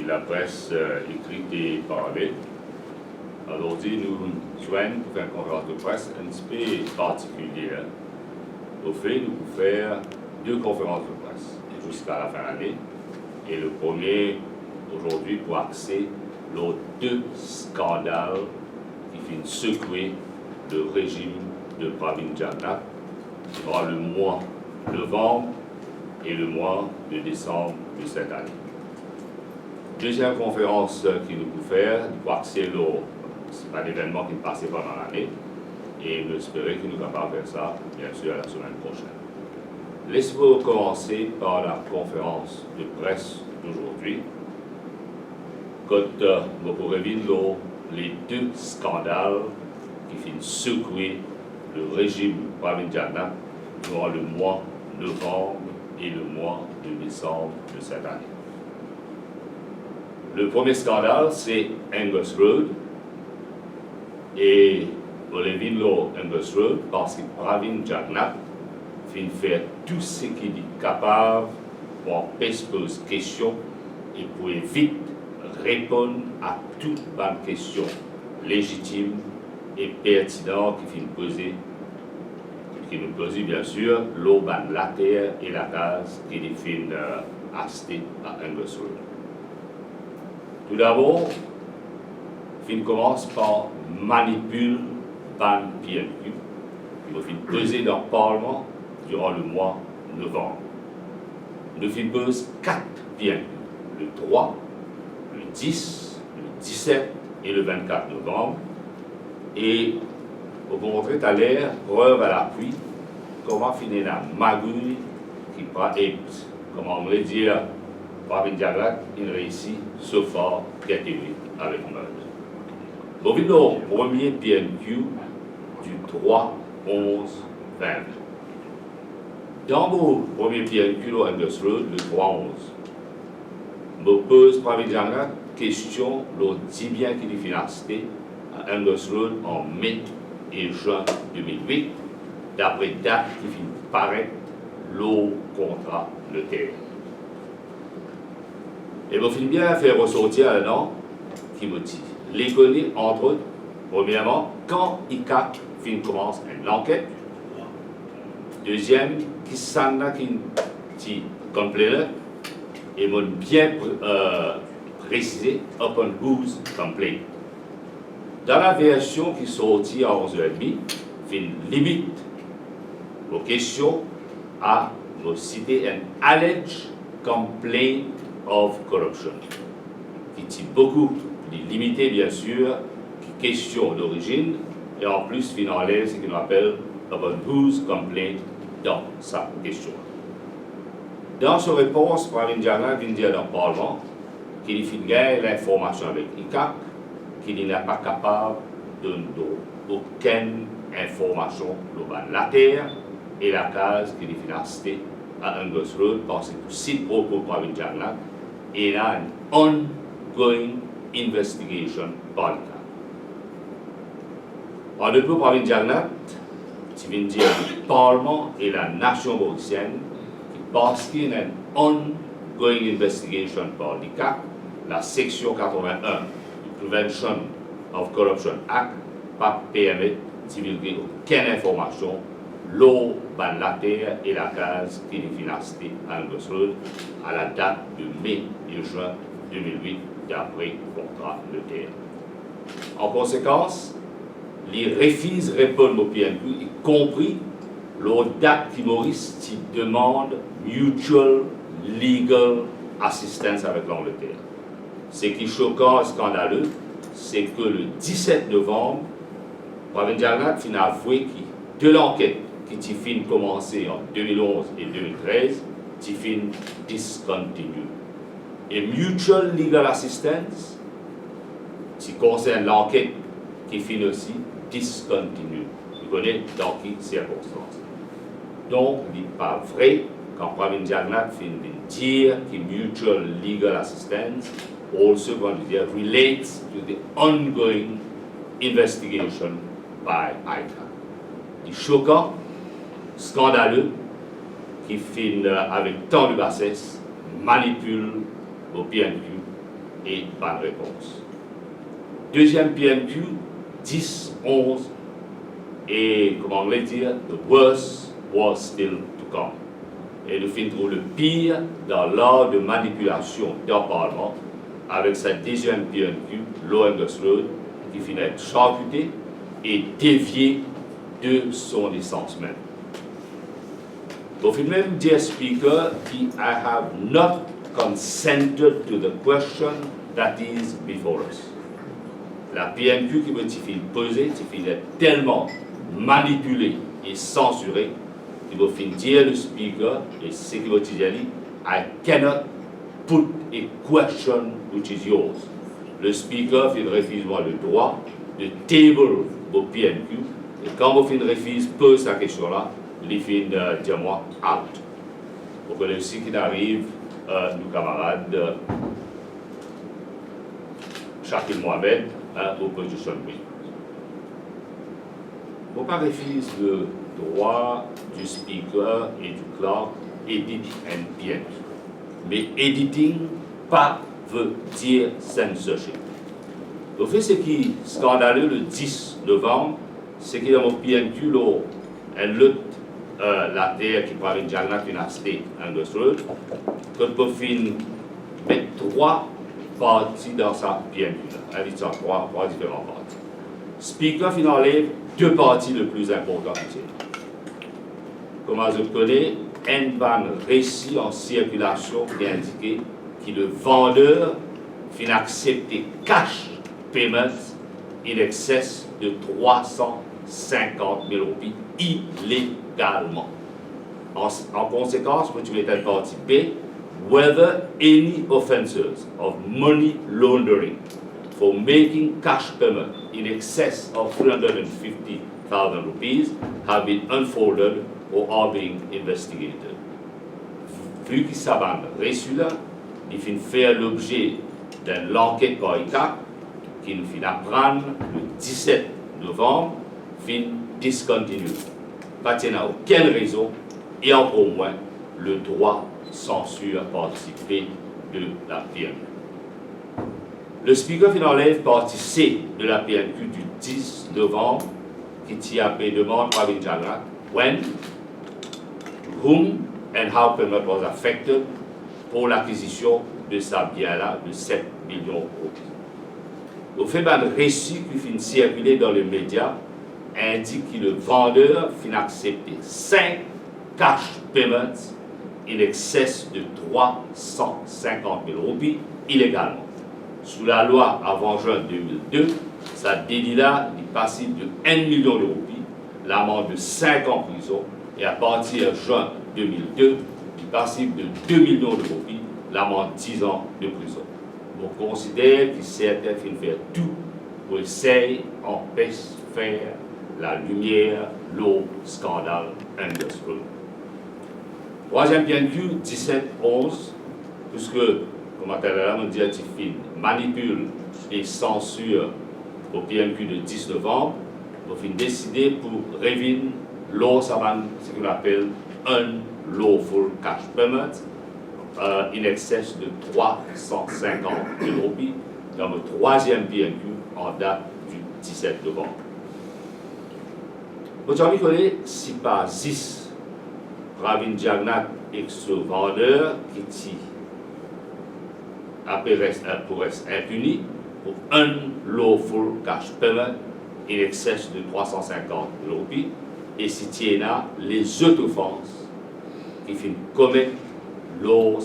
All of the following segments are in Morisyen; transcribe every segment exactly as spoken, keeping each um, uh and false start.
Lapres, eh, ekrit e parle. Azordi nou zwenn pou fer enn konferans de pres enn tipe partikilie. Anfet, nou pou fer de konferans de pres ziska lafin lane. E le premie azordi pou axe lor de skandal ki finn sekwe le rezim de Pravind Jugnauth durant le mwa novanm e le mwa de desanm de set ane. Deziem konferans ki nou pou fer, nou pou axe lor bann evennman ki pase pandan lane, e nou espere ki nou kapav fer sa, biensir, lasemenn prosenn. Les mo koumanse par lakonferans de pres dozordi, kot, eh, mo pou revinn lor le de skandal ki finn sekwe le rezim Pravind Jugnauth durant le mwa novanm e le mwa de desanm de set ane. Le premie skandal, se Angus Road. E mo revinn lor Angus Road parski Pravind Jugnauth finn fer tou seki li kapav pou anpes poz kestion e pou evit reponn a tou bann kestion lezitim e pertinan ki finn poze, ki finn poze, biensir, lor bann later e lakaz ki li finn, eh, aste a Angus Road. Toudabor, finn koumans par manipil bann P N Q ki mo finn poze dan Parlman durant le mwa novanm. Nou finn poz kat P N Q, le trwa, le dis, le diset e le vennkat novanm. E mo pou montre taler, prev a lapwi, kouma finn ena magouy ki pa ept, kouma mo le dir, Pravind Jugnauth inn reisi so far get away avek murder. Mo vinn lor premie P N Q du trwa onz vingt. Dan mo premie P N Q lor Angus Road le trwa onz, mo poz Pravind Jugnauth kestion lor dibien ki li finn aste a Angus Road an Me e Zin de mil wit, dapre dat ki finn paret lor kontra noter. E mo finn bien fer resorti ladan ki mo ti lekone, antrot, premierman, kan ICAC finn koumans enn lanket, deziem, kisannla ki ti complainant, e mo bien pre-, eh, presize upon whose complaint. Dan laversion ki sorti a onz er edmi, finn limit mo kestion a, mo site enn alleged complaint of corruption, ki ti boukou pli limite, biensir, ki kestion lorizinn, e anplis finn anlev seki nou apel upon whose complaint dan sa kestion. Dan so repons, Pravind Jugnauth vinn dir dan Parlman ki li finn gagn linformasion avek ICAC ki li napa kapav donn dro-, okenn informasion lor bann later e lakaz ki li finn aste a Angus Road, parski pou sit propo Pravind Jugnauth, ena enn ongoing investigation par ICAC. An lot mo, Pravind Jugnauth ti vinn dir Parlman e lanasion morisien ki parski ena enn ongoing investigation par l'ICAC, la seksion katreven-enn du Prevention of Corruption Act pa permet divilge okenn informasion lor bann later e lakaz ki li finn aste a Angus Road a ladat de Me e Zin de mil wit, dapre kontra noter. An konsekans, li refiz reponn mo P N Q, ikonpri lor dat ki Moris ti demann mutual legal assistance avek Langleter. Seki sokan e skandale, se ke le diset novanm, Pravind Jugnauth finn avoue ki de lanket ki ti finn koumanse an de mil onz e de mil trez ti finn discontinue. E mutual legal assistance ti konsern lanket ki finn osi discontinue. Nou kone dan ki sirkonstans. Donk, li pa vre kan Pravind Jugnauth finn vinn dir ki mutual legal assistance also, kouma nou dir, relates to the ongoing investigation by ICAC. Li sokan, skandale, ki finn, eh, avek tan de bases, manipil mo P N Q e bann repons. Deziem P N Q, dis onz, e kouma Angle dir, the worst was still to come. E nou finn trouv lepir dan lar de manipilasion dan Parlman avek sa deziem P N Q lor Angus Road ki finn et charkite e devie de son esans mem. Mo finn mem dir Speaker ki I have not consented to the question that is before us. La P N Q ki mo ti finn poze ti finn et telman manipile e sansire ki mo finn dir le Speaker, e seki mo ti dir li, I cannot put a question which is yours. Le Speaker finn refiz mwa le drwa de table mo P N Q, e kan mo finn refiz poz sa kestion la, li finn, euh, dir mwa out. Mo kone osi ki ariv, euh, nou kamarad, euh, Shakil Mohamed, hein, opposition leader. Mo pa refiz le drwa du Speaker e du Clerk edit enn P N Q. Me editing pa ve dir censorship. Lefe seki skandale, le dis novanm, seki dan mo P N Q lor enn lot, euh, later ki Pravin Jagannath finn aste Angus Road, kot mo finn met trwa parti dan sa P N Q la, enn li ti trwa, trwa diferan parti. Speaker finn anlev de parti le pli inportan ki ti ena. Kouma zot kone, enn bann resi an sirkilasion ki indike ki le vander finn aksepte cash payments in excess de trwa san sinkant mil roupi ilegalman. An, an konsekans, mo ti met enn parti B, whether any offences of money laundering for making cash payment in excess of three hundred and fifty thousand rupees have been unfolded or are being investigated. Vi ki sa bann resi la, li finn fer lobze dan lanket par ICAC, ki nou finn aprann le diset novanm, finn discontinued. Pa ti ena okenn rezon, e ankor mwin le drwa sansir partisipe de la P M. Le Speaker finn anlev parti C de la P N Q du dis novanm, ki ti ape demann Pravin Jagannath, when, to whom and how payment was affected pour lakizision de sa bien la de set milion roupi. Lefe bann resi ki finn sirkile dan lemedia indik ki le vander finn aksepte sink cash payments in excess de trwa san sinkant mil roupi ilegalman. Sou lalwa avan zin de mil de, sa deli la li pasib de enn milion de roupi, lamand de sink an prizon, e apartir zin de mil de, li pasib de de milion de roupi, lamand diz an de prizon. Mo konsider ki sertin finn fer tou pou esey anpes fer lalimier lor skandal Angus Road. Trwaziem P N Q, diset onz, piske, kouma taler la mo dir, ti finn manipil e sansir mo P N Q de dis novanm, mo finn deside pou revinn lor sa bann, seki nou apel unlawful cash payments, euh, in excess de trwa san sinkant mil roupi, dan mo trwaziem P N Q an dat du diset novanm. Mo ti anvi kone si pa zis Pravin Jagannath ek so vander ki ti ape res, euh, pou res inpini pou unlawful cash payment in excess de trwa san sinkant mil roupi, e si ti ena lezot ofans ki finn komet lor,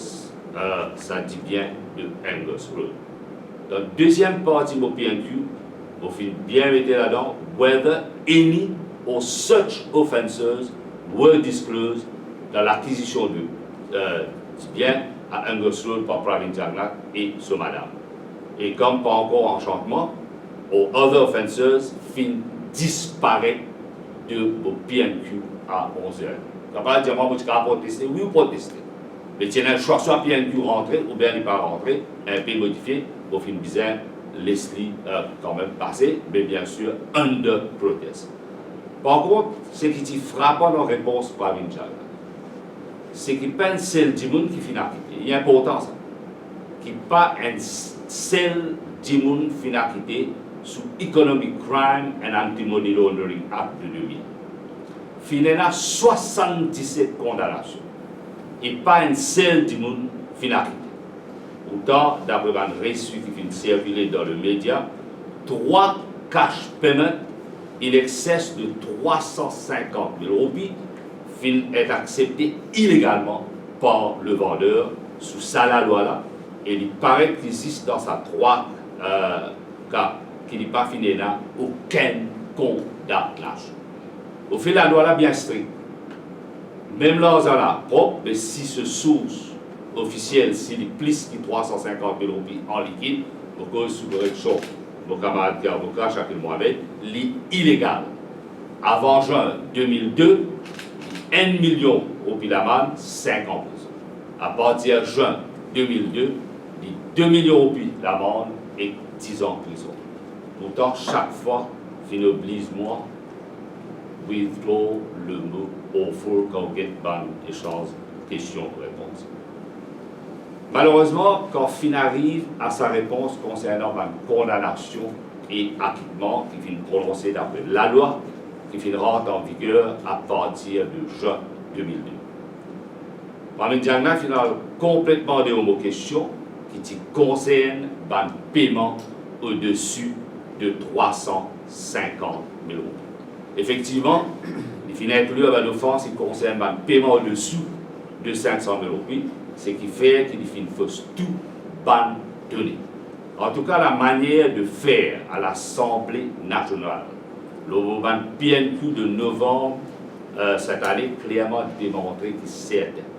euh, sa dibien de Angus Road. Dan deziem parti mo P N Q, mo finn bien mete ladan whether any or such offences were disclosed dan lakizision de, euh, dibien a Angus Road par Pravin Jagannath e so madam. E kom pa ankor ansantman, or other offences finn disparet de mo P N Q a onz er. Kapav dir mwa, mo ti kapav proteste, wi, ou proteste. Me ti ena swa, swa P N Q rantre oubien li pa rantre, inpe modifie, mo finn bizin les li, euh, kanmem pase, me biensir under protest. Par kont, seki ti frapan dan repons Pravin Jagannath, seki pa enn sel dimoun ki finn akite, li inportan sa, ki pa enn s-, Sel dimoun finn akite sou Economic Crime and Anti-Money Laundering Act de de mil. Finn ena swasann-diset kondanasion e pa enn sel dimoun finn akite. Pourtan, dapre bann resi ki finn sirkile dan lemedia, trwa cash payment in excess de trwa san sinkant mil roupi finn et aksepte ilegalman par levander sou sa lalwa la, e li paret ki zis dan sa trwa, eh, ka ki li pa finn ena okenn kondanasion. Ofe, lalwa la bien strik. Mem larzan la prop, me si so sours ofisiel, si li plis ki trwa san sinkant mil roupi an likid, mo koz sou koreksion mo kamarad ki avoka, Shakil Mohamed, li ilegal. Avan zin de mil de, li enn milion roupi lamann, sink an prizon. Apartir zin de mil de, li de milion roupi lamann ek diz an prizon. Pourtan, sak fwa, finn obliz mwa withdraw lemo offer kan ou get bann esanz kestion-repons. Malerezman, kan finn ariv a sa repons konsernan bann kondanasion e akitman ki finn prononse dapre lalwa ki finn rant an viger apartir de zin de mil de, Pravin Jagannath finn al konpletman deor mo kestion ki ti konsern bann peman odesi de trwa san sinkant mil roupi. Efektivman, li finn inklir bann ofans ki konsern bann peman odesi de sink san mil roupi, seki fer ki li finn fos tou bann done. Antouka, lamanier de fer a Lasanble Nasional lor bann P N Q de novanm, eh, set ane klerman demontre ki serten,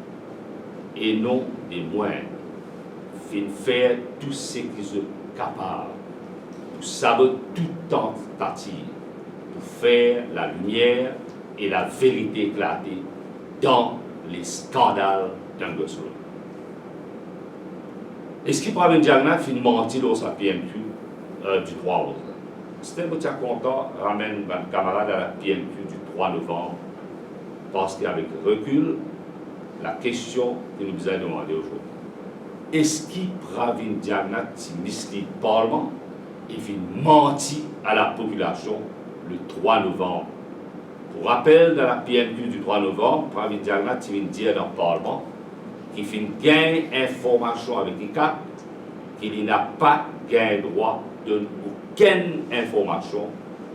e non de mwin, finn fer tou seki zot kapav pou sabot tou tantativ pou fer lalimier e laverite eklate dan leskandal Angus Road. Eski Pravin Jagannath finn manti lor sa P N Q, eh, di trwa onz la? Sete mo ti a kontan ramenn bann kamarad a la P N Q di trwa novanm, parski avek rekil, lakestion ki nou bizin demande ozordi, eski Pravin Jagannath ti mislid parlman e finn manti a lapopilasion le trwa novanm? Pou rapel, dan la P N Q di trwa novanm, Pravin Jagannath ti vinn dir dan parlman ki finn gagn informasion avek ICAT ki li napa gagn drwa donn okenn informasion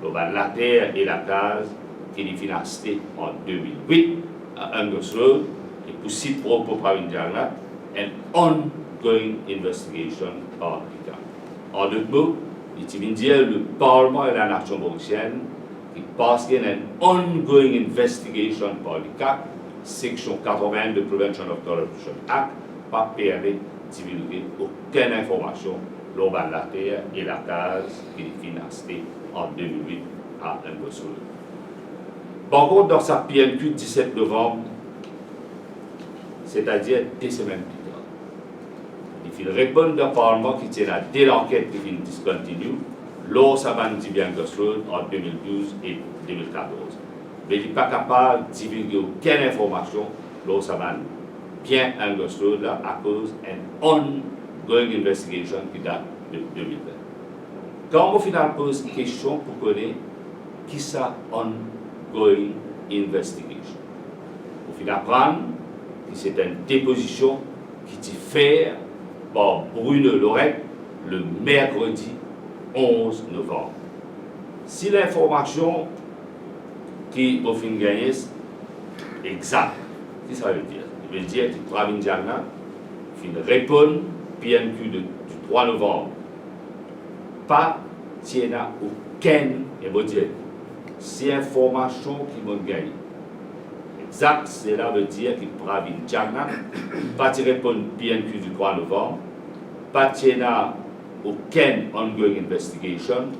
lor bann later e lakaz ki li finn aste an de mil wit a Angus Road, e pou sit propo Pravin Jagannath, an ongoing investigation par ICAT. An dot mo, li ti vinn dir le parlman e lanasion morisienn ki parski ena enn ongoing investigation par ICAT, seksion katreven de Prevention of Corruption Act pa permet divilge okenn informasion lor bann later e lakaz ki li finn aste an de mil wit a Angus Road. Par kont, dan sa P N Q diset novanm, setadir de semenn pli tar, li finn reponn dan parlman ki ti ena de lanket ki finn discontinue lor sa bann dibien Angus Road an de mil douz e de mil katorz. Me li pa kapav divilge okenn informasion lor sa bann bien Angus Road la akoz enn ongoing investigation ki dat de de mil ven. Kan mo finn al poz kestion pou kone ki sa ongoing investigation, mo finn aprann ki se enn depozision ki ti fer par Bruno Lorette le merkredi onz novanm. Si linformasion ki mo finn gagne egzak, ki sa ve dir? Li ve dir ki Pravin Jagannath finn reponn P N Q de, di trwa novanm, pa ti ena okenn, e mo dir, se informasion ki mo gagne egzak, sela ve dir ki Pravin Jagannath pa ti reponn P N Q di trwa novanm, pa ti ena okenn ongoing investigation,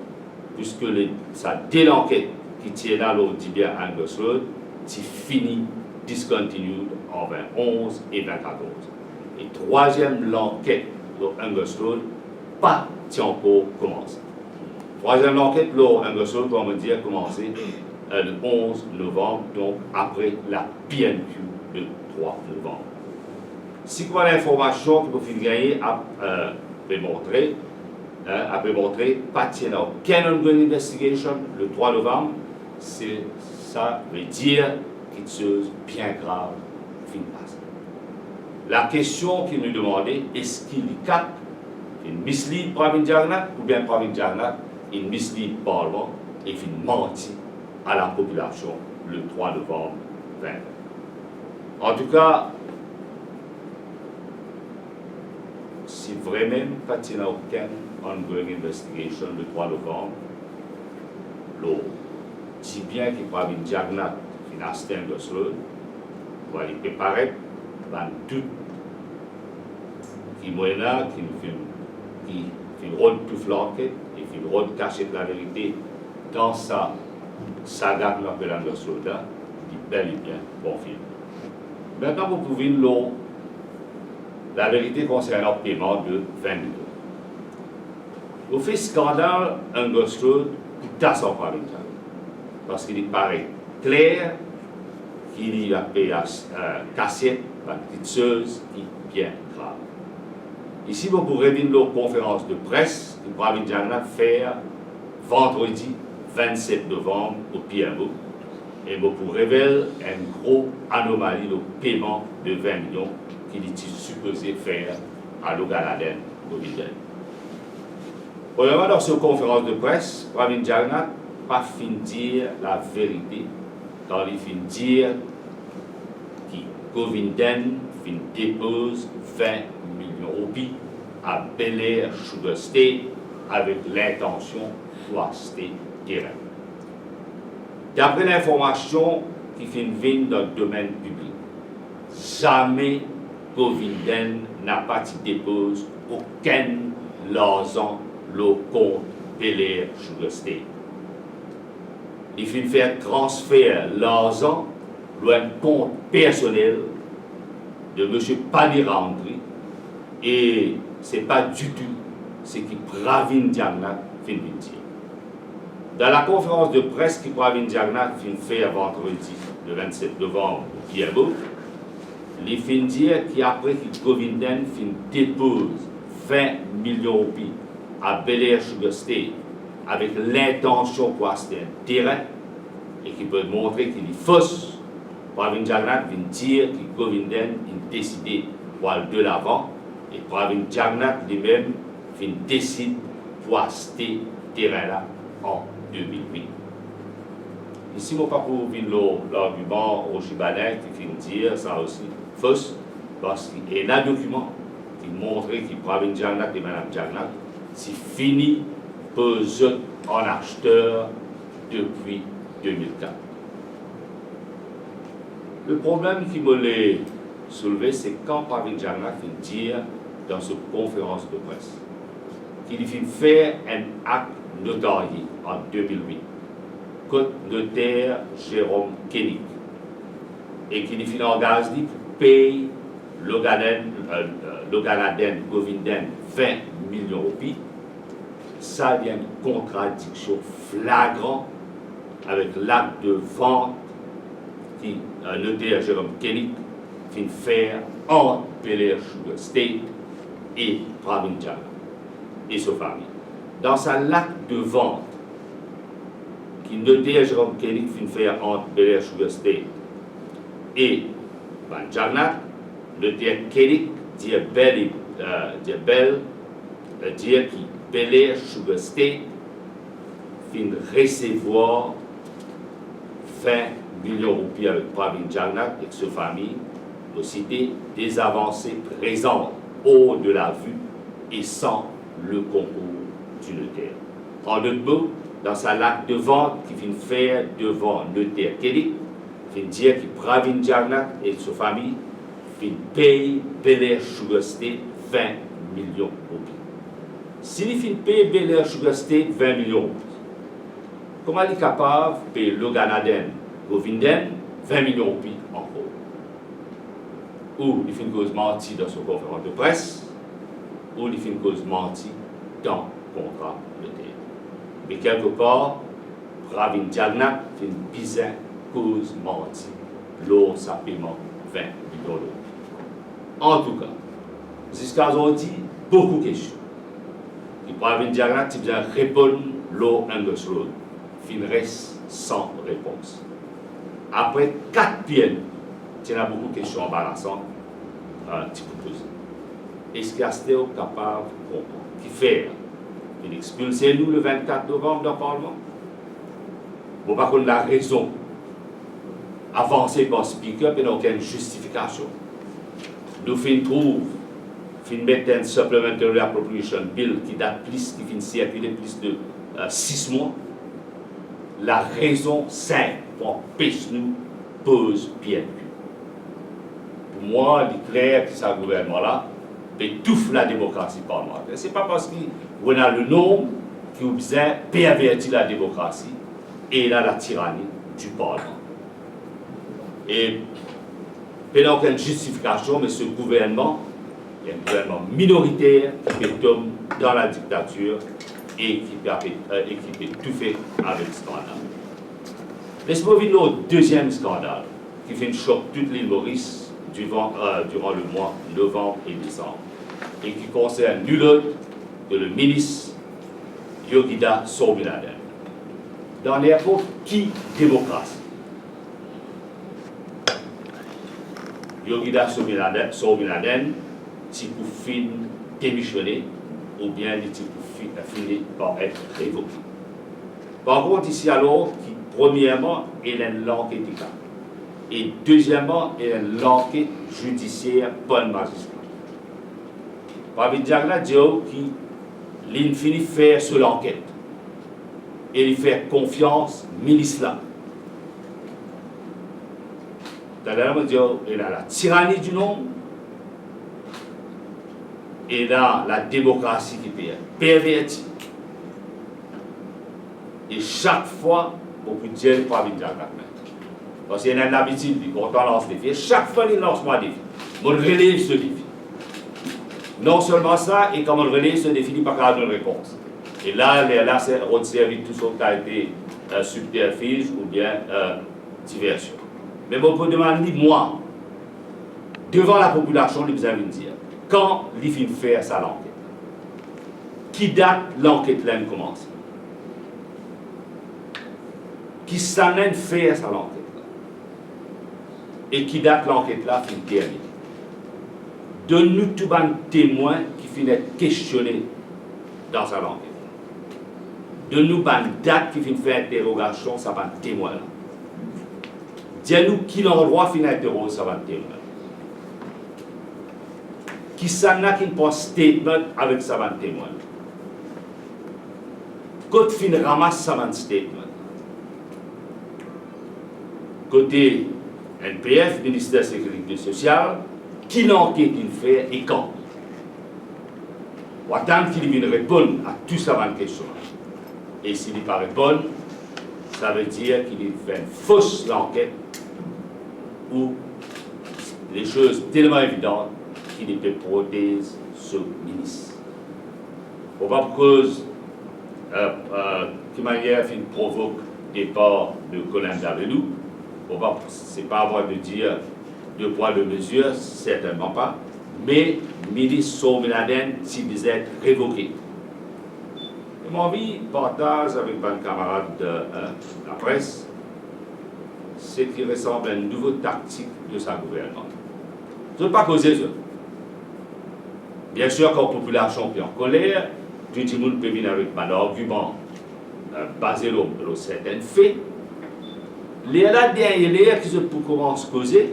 puiske le, sa de lanket ki ti ena lor dibien Angus Road ti fini, discontinued an ven onz e ven katorz. E trwaziem lanket lor Angus Road pa ti ankor koumanse. Trwaziem lanket lor Angus Road, kouma mo dir, koumanse, eh, le onz novanm, donk apre la P N Q de trwa novanm. Si kouma linformasion ki mo finn gagne ap, eh, pe montre, Hein, apre montre pa ti ena okenn ongoing investigation le trwa novam, se, sa ve dir kiksoz bien grav finn pase. Lakestion ki nou demande, eski Likap finn mislead Pravind Jugnauth oubien Pravind Jugnauth inn mislead parlman e finn manti a lapopilasion le trwa novam vin vin? Antouka, si vremem pa ti ena okenn ongoing investigation le trwa novam lor dibien ki Pravind Jugnauth finn aste Angus Road, li pe paret bann dout ki mo ena, ki finn, ki finn rod touf lanket e finn rod kasiet laverite dan sa saga ki nou apel Angus Road la, li bel e bien konfirme. Aster mo pou vinn lor laverite konsernan peman de vin milion. Mo fer skandal Angus Road pou tas ar Pravind Jugnauth, parski li paret kler ki li pe, eh, kasiet bann kiksoz ki bien grav. Isi mo pou revinn lor konferans de pres ki Pravind Jugnauth fer vandredi vennset novam o P M O, e mo pou revel enn gro anomali lor peman de vin milion ki li ti sipoze fer a Loganathan Govindan. Premierman, dan so konferans de pres, Pravind Jugnauth pa finn dir laverite kan li finn dir ki Govindan finn depoz vin milion roupi a Bel Air Sugar Estate avek lintansion pou aste terin. Dapre linformasion ki finn vinn dan domenn piblik, zame Govindan napa ti depoz okenn larzan lor kont Bel Air Sugar Estate. Li finn fer transfer larzan lor enn kont personel de misie Paddy Rountree, e se pa ditou seki Pravind Jugnauth finn vinn dir. Dan lakonferans de pres ki Pravind Jugnauth finn fer vandredi le vennset novam o P M O, li finn dir ki apre ki Govindan finn depoz vin milion roupi a Bel Air Sugar Estate avek lintansion pou aste enn terin, e ki pe montre ki li fos, Pravind Jugnauth vinn dir ki Govindan inn deside pou al delavan, e Pravind Jugnauth limem finn desid pou aste terin la an de mil wit. Isi mo pa pou vinn lor largiman Roger Banin ki finn dir sa osi fos, parski ena dokiman ki montre ki Pravind Jugnauth e Madam Jugnauth ti fini poz zot an aster depi de mil kat. Le problem ki mo le soulve, se kan Pravind Jugnauth finn dir dan so konferans de pres ki li finn fer enn akt notarie an de mil wit kot noter Jerome Koenig, e ki li finn angaz li pou pey Loganathan, eh, Loganathan Govindan vin milion roupi, sa li enn kontradiksion flagran avek lakt de vant ki, eh, noter Jerome Koenig finn fer ant Bel Air Sugar Estate e Pravind Jugnauth e so fami. Dan sa lakt de vant ki noter Jerome Koenig finn fer ant Bel Air Sugar Estate e bann Jugnauth, noter Koenig dir bel, eh, dir bel, eh, dir ki Bel Air Sugar Estate finn resevwar vin milion roupi avek Pravind Jugnauth ek so fami, mo site, des avancées présentes hors de la vue et sans le concours du notaire. An dot mo, dan sa lakt de vant ki finn fer devan noter Koenig, finn dir ki Pravind Jugnauth ek so fami finn pey Bel Air Sugar Estate vin milion roupi. Si li finn pey Bel Air Sugar Estate vin milion roupi, kouma li kapav pey Loganathan Govindan vin milion roupi ankor? Ou li finn koz manti dan so konferans de pres, ou li finn koz manti dan kontra noter. Me kelkepar, Pravind Jugnauth finn bizin koz manti lor sa peman vin milion roupi. Antouka, ziska zordi, boukou kestion. Pravind Jagannath ti bizin reponn lor Angus Road, finn res san repons. Apre kat PM, ti ena boukou kestion anbarasan, eh, ti pou poze. Eski aster ou kapav konpran kifer finn expilse nou le vennkat novanm dan parlman? Mo pa konn larezon avanse par Speaker, pena okenn zistifikasion. Nou finn trouv, finn met enn Supplementary Appropriation Bill ki dat plis, ki finn sirkile plis de, eh, sis mwa. Larezon sinp pou anpes nou poz PM. Pou mwa, li kler ki sa gouvernman la pe touf lademokrasi parlmanter. Se pa parski ou ena le nonb ki ou bizin perverti lademokrasi e ena latirani di parlman. E pena okenn zistifikasion, me se gouvernman, enn gouvernman minoriter ki pe tom dan ladiktatir e ki pe, e ki pe toufe avek skandal. Les mo vinn lor deziem skandal ki finn sok tou Lil Moris divan, eh, diran lemwa novanm e desanm, e ki konsern nul ot ke le minis Yogida Soundararajan. Dan lepok ki demokrasi, Yogida Soundararajan, Soundararajan ti pou finn demisione, oubien li ti pou fi-, fini par et revoke. Par kont, isi alor ki, premierman, ena enn lanket eka, e dezieman, ena enn lanket zidisier par enn mazistra. Pravind Jagannath dir ou ki linn fini fer so lanket e li fer konfians minis la. Taler mo dir ou, ena latirani di nonb, ena lademokrasi ki pe perverti. E sak fwa, mo pou dir li Pravind Jagannath mem. Parski li ena labitid, li kontan lans defi. E sak fwa li lans mwa defi, mo relev so defi. Non selman sa, e kan mo relev so defi, li pa kapav donn repons. E la, lerla, se rod servi tou so kalite, eh, sibterziz oubien, eh, diversion. Me mo pou demann li, mwa, devan lapopilasion, li bizin vinn dir kan li finn fer sa lanket. Ki dat lanket la inn koumanse? Kisannla inn fer sa lanket la? E ki dat lanket la finn termine? Donn nou tou bann temwin ki finn et kestione dan sa lanket la. Donn nou bann dat ki finn fer interogasion sa bann temwin la. Dir nou ki landrwa finn interoz sa bann temwin. Kisannla ki pran statement avek sa bann temwin? Kot finn ramas sa bann statement? Kote N P F, Minister Sekirite Sosial, ki lanket inn fer e kan? Ou atann ki li vinn reponn a tou sa bann kestion la. E si li pa reponn, savedir ki li fer enn fos lanket ou lesoz telman evidan ki li pe protez so minis. Mo pa pou koz, eh, eh, ki manier finn provok depar de Colin Davelou. Mo pa, se pa a mwa de dir de pwa, de mezir, sertennman pa. Me minis Soundararajan ti bizin et revoke. E mo anvi partaz avek bann kamarad, eh, lapres seki resanm enn nouvo taktik de sa gouvernman. Zot pa koze, zot. Biensir, kan popilasion pe ankoler, tou dimoun pe vinn avek bann argiman, eh, baze lor, lor sertenn fe. Lerla, dernie ler ki zot pou koumans koze,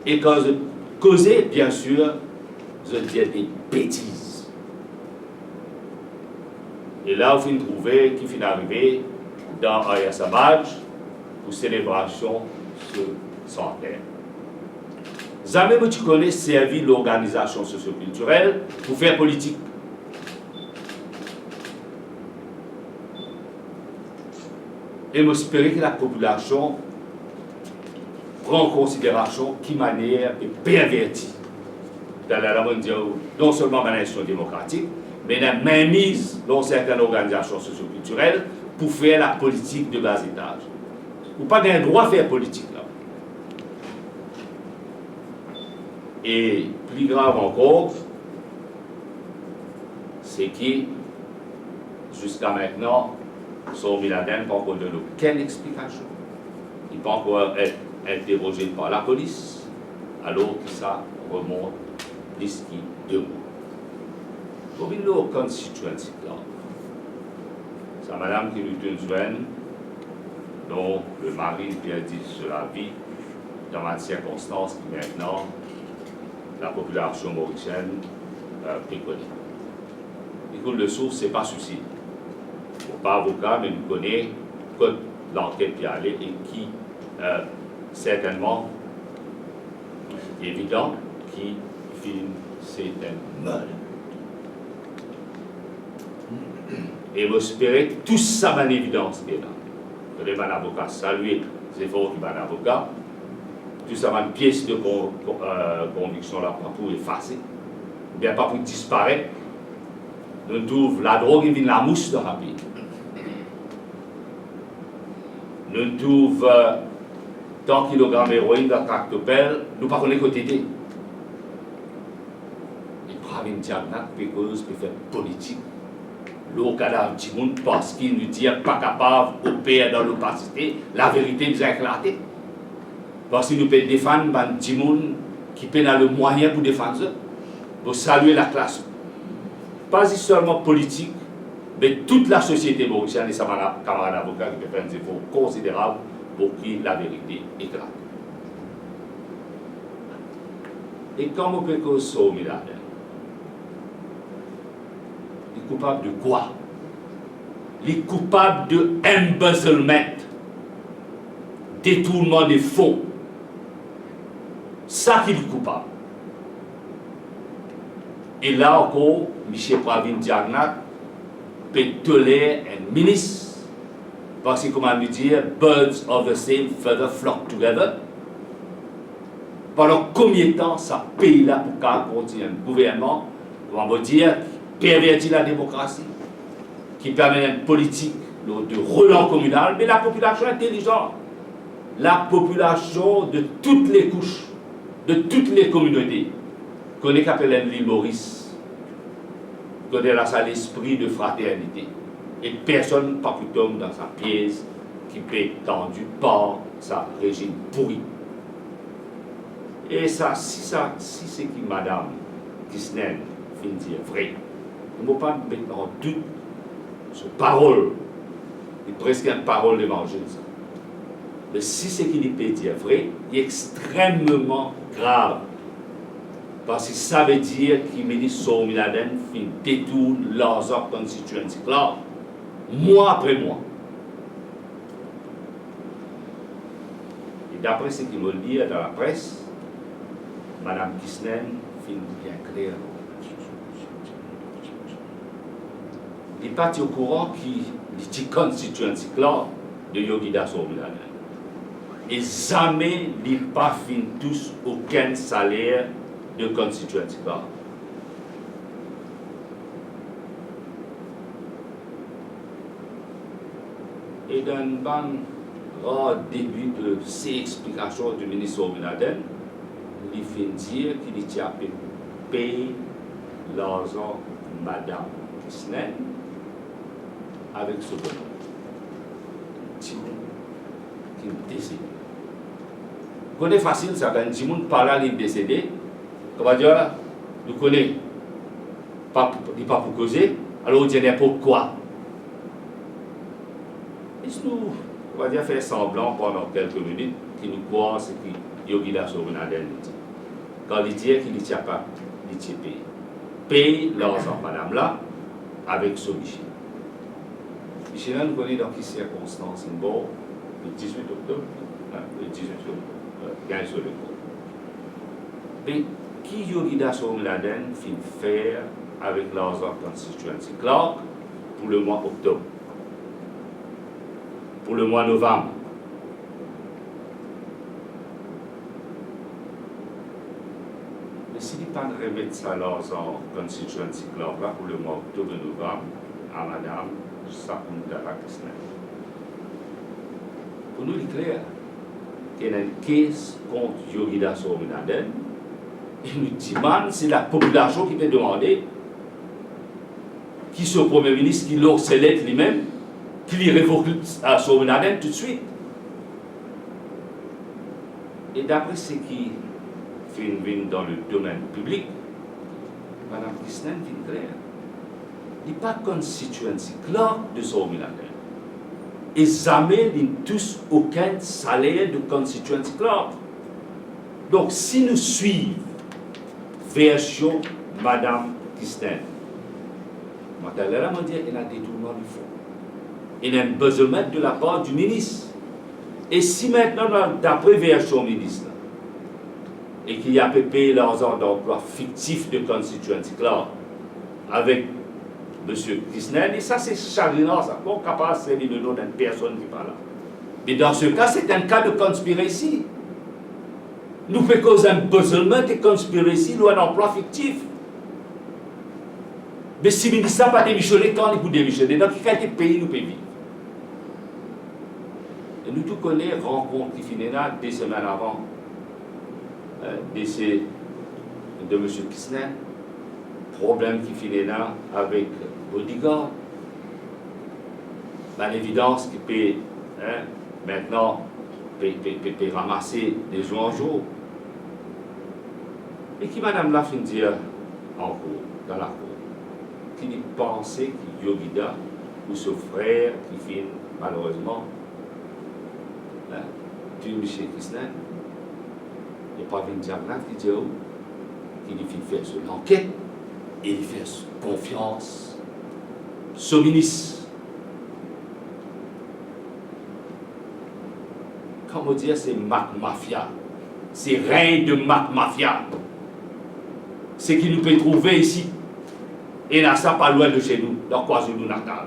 e kan zot koze, biensir, zot dir de betiz. E la ou finn trouve ki finn arive dan Arya Samaj pou selebrasion so santer. Zame mo ti kone servi lorganizasion sosio-kiltirel pou fer politik. E mo espere ki lapopilasion pran an konsiderasion ki manier pe perverti. Taler la, mo dir ou, non selman bann institusion demokratik, me ena minmiz lor sertenn lorganizasion sosio-kiltirel pou fer lapolitik de bazetaz. Ou pa gagn drwa fer politik la. E pli grav ankor, seki Ziska mintnan, Sowmiladin pa ankor donn okenn explikasion. Li pa ankor et interoze par lapolis, alor ki sa remont plis ki de mwa. Pou vinn lor constituency clerk, sa madam ki nou tourn zwenn, dont le mari perdi so lavi dan bann sirkonstans ki mintnan lapopilasion morisienn, euh, pe kone. Li koule sours, se pa sousi. Mo pa avoka, me nou kone kot lanket pe ale e ki, euh, sertennman, evidan ki finn se enn murder. E mo espere tou sa bann evidans ki ena, fode bann avoka salye zefor ki bann avoka, tou sa bann pies de kon-, kon-, euh, konviksion la pa pou efase, oubien pa pou disparet. Nou trouv ladrog inn vinn lamous dan sa pei. Nou trouv, euh, tan kilogram eroin dan Tractopelle, nou pa kone kot li ete. E Pravin Jagnath pe koz, pe fer politik lor kadav dimoun parski nou dir pa kapav oper dan lopasite, laverite bizin eklate. Parski nou pe defann bann dimoun ki pena lemwayin pou defann zot. Mo salye laklas, pa zis selman politik, me tou lasosiete morisienn e sa bann kamarad avoka ki pe fer enn zefor konsiderab pou ki laverite eklate. E kan mo pe koz Sowmiladin, li koupab de kwa? Li koupab de embezzlement, detournman de fon. Sa ki li koupab. E la ankor, misie Pravin Jagnath pe toler enn minis, parski kouma nou dir, birds of the same feather flock together. Pandan konbien tan sa pei la pou kapav kontign enn gouvernman, kouma mo dir, ki perverti lademokrasi, ki pe amenn enn politik de relan kominal? Me lapopilasion intelizan, lapopilasion de tou le kous, de tou le kominote, kone ki apel enn Lil Moris, kone la sa lespri de fraternite, e personn pa pou tom dan sa piez ki pe tandi par sa rezim pouri. E sa, si sa, si seki madam Kisnenn finn dir vre, mo pa met an dout so parol, li preske enn parol levanzil sa. Me si seki li pe dir vre, li extrememan grav, parski sa ve dir ki minis Sowmiladin finn detourn larzan constituency clerk mwa apre mwa. E dapre seki mo lir dan lapres, madam Kisnenn finn bien kler. Li pa ti okouran ki li ti constituency clerk de Yogidas Sowmiladin. E zame li pa finn tous okenn saler de constituency clerk. E dan enn bann rar debi de se explikasion de minis Sowmiladin, li finn dir ki li ti ape pey larzan madam Kisnenn avek so bonom. Dimoun ki desede. Kone fasil sa, kan dimoun pa la, li desede, kouma dir, nou kone, pa, li pa pou koze, alor ou dir ninport kwa. E si nou, on va dire, fer sanblan pandan kelke minit ki nou krwar seki Yogidas Sowmiladin li dir, kan li dir ki li ti ape, li ti pe pey larzan madam la avek so misie. Misie la, nou kone dan ki sirkonstans li mor, le dizwit oktob, hein, le dizwit oktob, euh, gagn so lekor. Me ki Yogidas Sowmiladin finn fer avek larzan constituency clerk pou lemwa oktob, pou lemwa novam? Me si li pa'nn remet sa larzan constituency clerk la pou lemwa oktob e novam a madam Sakuntala Kisnenn, pou nou li kler ki ena enn kes kont Yogidas Sowmiladin, e nou dimann, se lapopilasion ki pe demande, ki so Premie Minis ki lor so let limem, ki li revok, a, Sohom El Nadem toutswit. E dapre seki finn vinn dan le domenn piblik, Madam Christine finn kler. Li pa constituency clerk de Sohom El Nadem. E zame li tous okenn saler de constituency clerk. Donk, si nou swiv version Madam Christine, mwa taler la, mo dir, ena detournman de fonds. Ena embezzlement de la part du minis. E si aster, dapre version minis la, e ki li pe pey larzan danplwa fiktif de constituency clerk avek Misie Christine, e sa se sagrinan sa, pa kapav servi le nom d'enn personn ki pa la. Me dan se ka, se enn ka de conspiracy. Nou pe koz embezzlement e conspiracy lor enn anplwa fiktif. Me si minis la pa demisione, kan li pou demisione? Dan ki kalite pei nou pe viv? E nou tou kone rankont ki finn ena de semenn avan, eh, dese de Misie Christine, problem ki finn ena avek bodyguard, bann evidans ki pe, hein, aster pe, pe, pe, pe ramase de zour an zour. E ki madam la finn dir ankor dan lakour, ki li panse ki Yogida ou so frer ki finn malerezman, hein, tiye Misie Christine, e pa vinn dir Agnat ki dir ou ki li finn fer so lanket e li fer konfians so minis. Kan mo dir, se mak mafia, se regn de mak mafia. Seki nou pe trouve isi, ena sa pa lwin de se nou, dan KwaZulu Natal.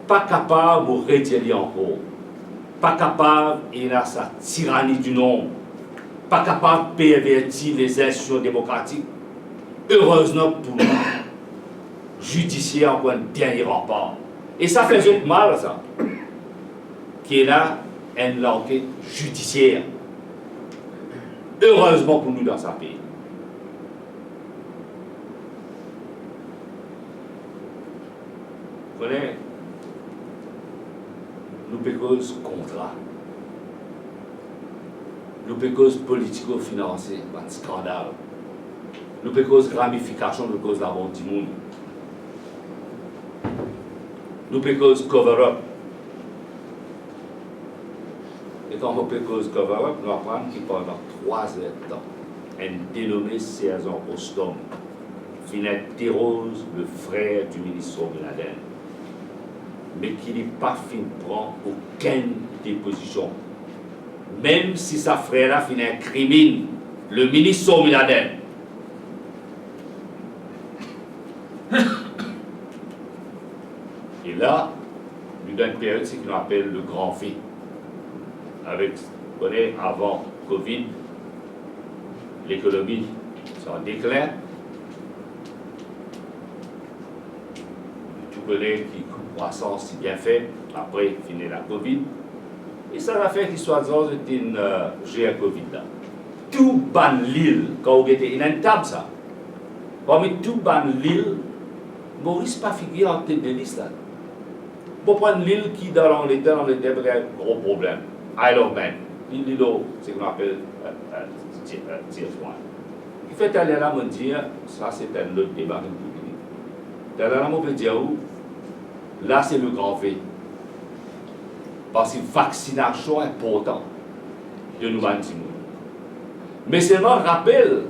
Pa kapav, mo redir li ankor, pa kapav ena sa tirani di nonb, pa kapav perverti lez institusion demokratik. Erezman pou nou, zidisier ankor enn dernie ranpar. E sa fer zot mal sa, ki ena enn lanket zidisier. Erezman pou nou dan sa pei. Kone, nou pe koz kontra, nou pe koz politiko-finanse, bann skandal, nou pe koz ramifikasion, nou pe koz lamor dimoun, nou pe koz cover up. E kan nou pe koz cover up, nou aprann ki pandan trwa zer de tan, enn denome Serzan Ostom finn interoz le frer di minis Sohom El Nadem, me ki li pa finn pran okenn depozision, mem si sa frer la finn inkriminn le minis Sohom El Nadem. E la, nou dan enn period seki nou apel le gran V. Avek, kone, avan Covid, lekonomi ti an deklin. Nou tou kone ki krwasans ti bien feb, apre finn ena Covid. E sa zafer ki swadizan zot inn, eh, zer Covid la. Tou bann lil, kan ou gete, ena enn tab sa. Parmi tou bann lil, Moris pa figir an tet de lis la. Bon, pran lil ki dan Langleter, Langleter pe gagn gro problem. Isle of Man. Li, li lor, seki nou apel, eh, eh, ti-, eh, tier one. Kifer taler la, mo dir, sa se enn lot deba ki nou pou vini. Taler la, mo pe dir ou, la se le gran V. Parski vaksinasion inportan de nou bann dimoun. Me selman rapel